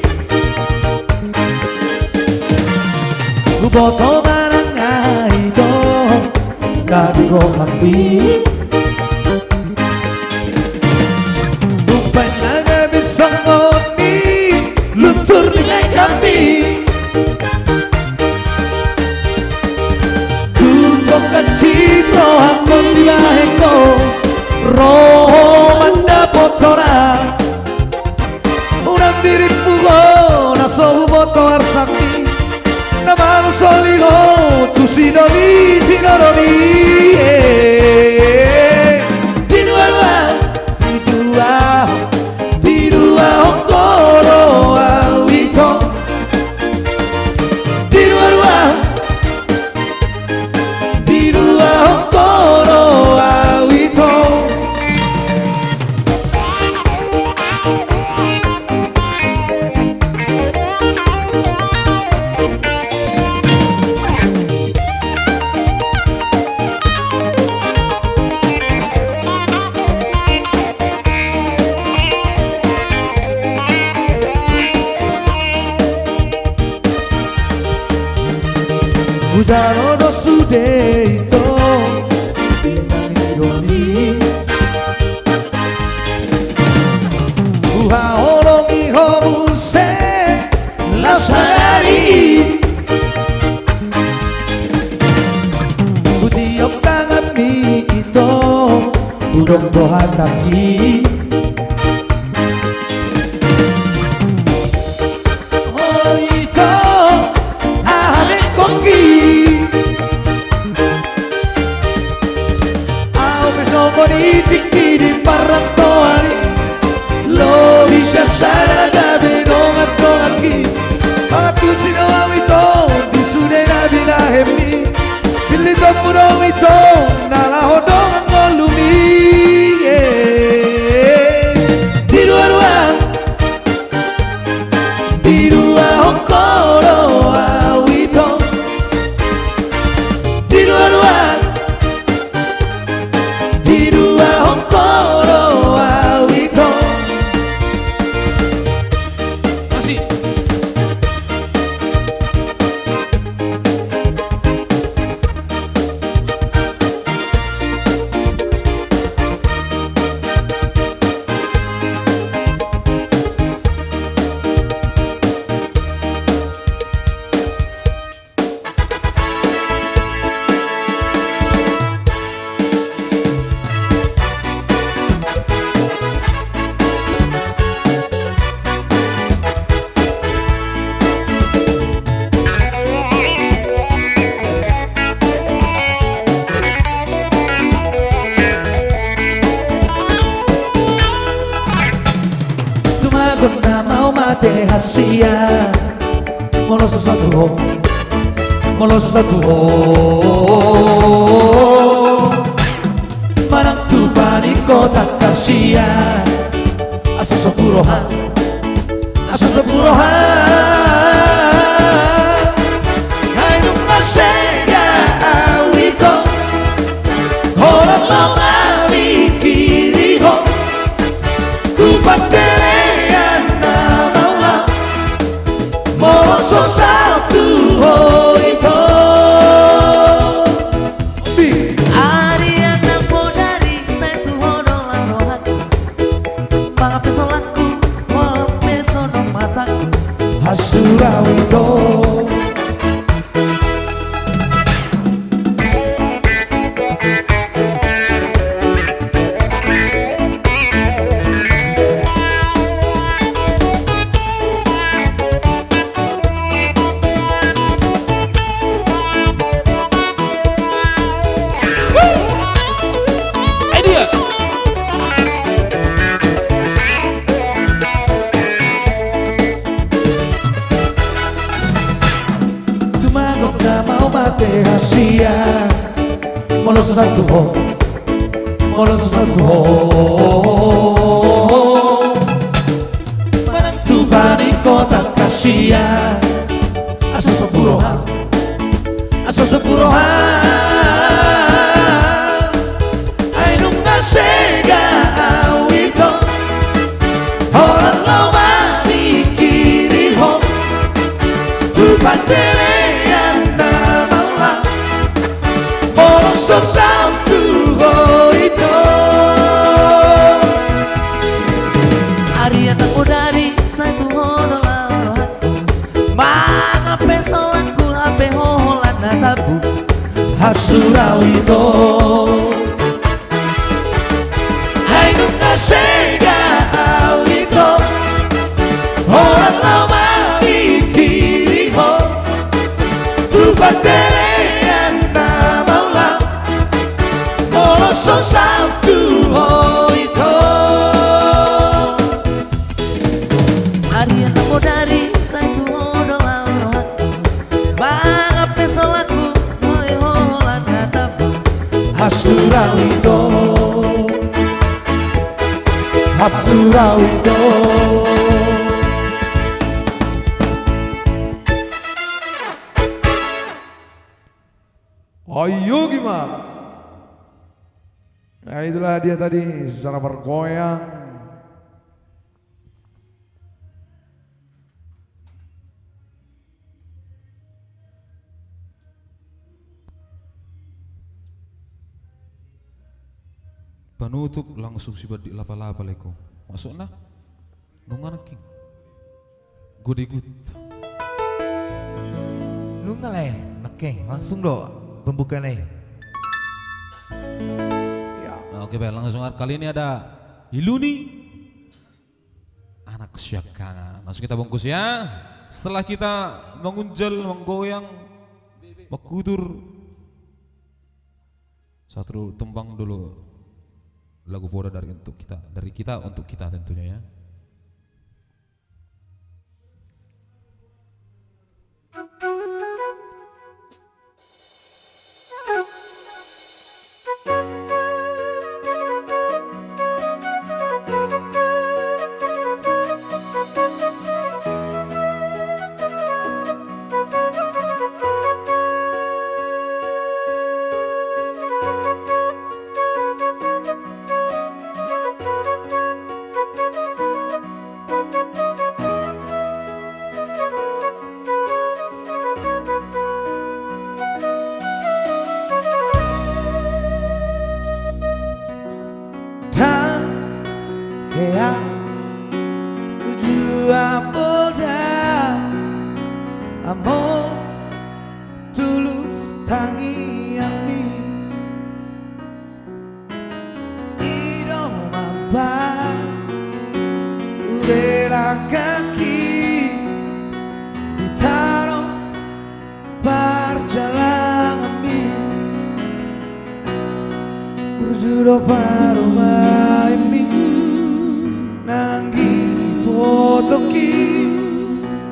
Huboto manang aha ito na di rohangki. Umbahen na gabe songon i luntur ni lengkami. Tung bongkar cinta rohangkon dibahen ho, ro ho mandapothon. Unang dirimpu ho na so huboto arsakmi, na mangasoli ho tu sidoli sidoli. Diduaduahon, diduahon, diduahon ho do au ito. Diduaduahon. Diduahon ho do au ito. Hujalo do sude ito, inang i domi. Huhaholongi ho muse laos sadari. Hutiop tanganmi ito, hudok do hatangki. Ho ito, aha do ingkon i? Au pe songon i tingki di parrantoan i, lobi sian sada gabe dongan-donganki. Mangantusi do au ito di sude na binahenmi. Pillitonmu do au ito na laho dongan ngolumi. Diduaduahon. Diduahon ho do au ito. Diduaduahon. Diduahon ho do au ito. Asik. Tumagon nama au mate hasian. Molo so satu ho, molo so satu ho. Manang tu panik kota kasian. Asa so purohan, asa so purohan. Ai dung masega au ito. Holong lo mami kiri ho. Tu pambelean na maula. Molo so satu ho ito. Arian na bodari sai tu ho do larohangku. Mangape solangku, mangape sonong matangku. Hasura ito. Na mau mate hasian. Molo so saut tu ho, molo so saut tu ho, manang tu paning kota hasian. Asa so huroha, asa so huroha. Ai nunga sega au ito, holan lao mamingkiri ho tu pambelean na maula, molo so saut tu ho ito. Arian na modari, sai tu ho do laho rohangku. Mangape so laku hape holan na tabu. Hasura au ito. Ai nunga sega au ito, holan lao mamingkiri ho tu pambelean na maula, molo so saut tu ho ito. Arian na modari, sai tu ho do laho rohangku. Mangape so laku, molo holan na tabu. Hasura au ito, hasura au ito. Ayo, gimana? Nah, itulah dia tadi secara bergoyang. Panutup langsung sibaen di lapa-lapa, leko. Masuk na? Nunga nangkin. Gode gut. Nunga le, nangkin. Langsung do pembukaan i. Ya. Oke, baik, langsung. Kali ini ada Iluni. Anak Siangkangan. Langsung kita bungkus ya. Setelah kita mengunjal, menggoyang, mengkutur, satu tembang dulu, lagu poda dari untuk kita, dari kita untuk kita tentunya ya. Ndang hea uju ampo da, ampo tulus tangiangmi. I do mambahen, hurelangkangki di tano parjalanganmi. Burju do parumaenmi, nanggi botongki,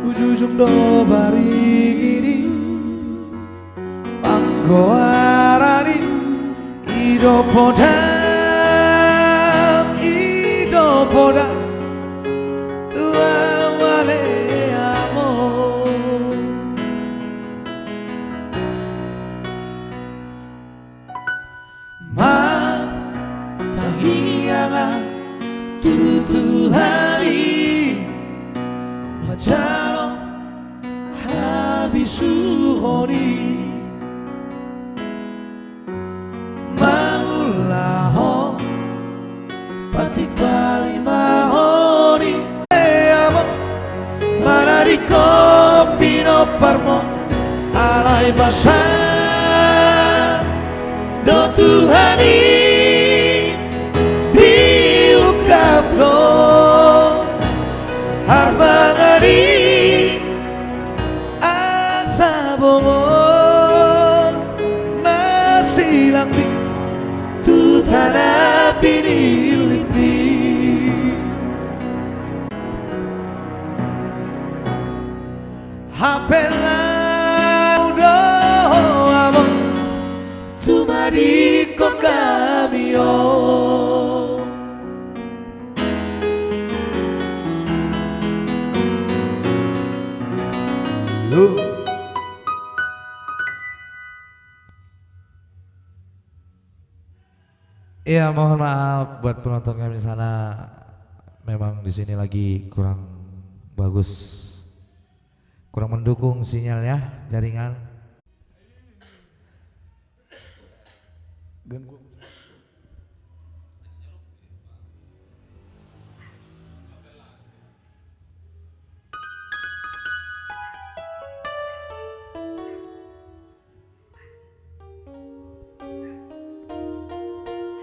uju ujung do baringini. Panggoarani, i do podam, i do podam, tua wale amo. Martangiang ma tu Tuhan i, manjalo habisuhon i, mangulahon patik palimahon i. Amo, manadingkon pinomparmon, alai basa do Tuhan i, diungkap do harbangan i, asa bongot ma silangmi tu tana pinillitmi. Hape laho do Iya, mohon maaf buat penonton kami di sana. Memang di sini lagi kurang bagus. Kurang mendukung sinyalnya, jaringan.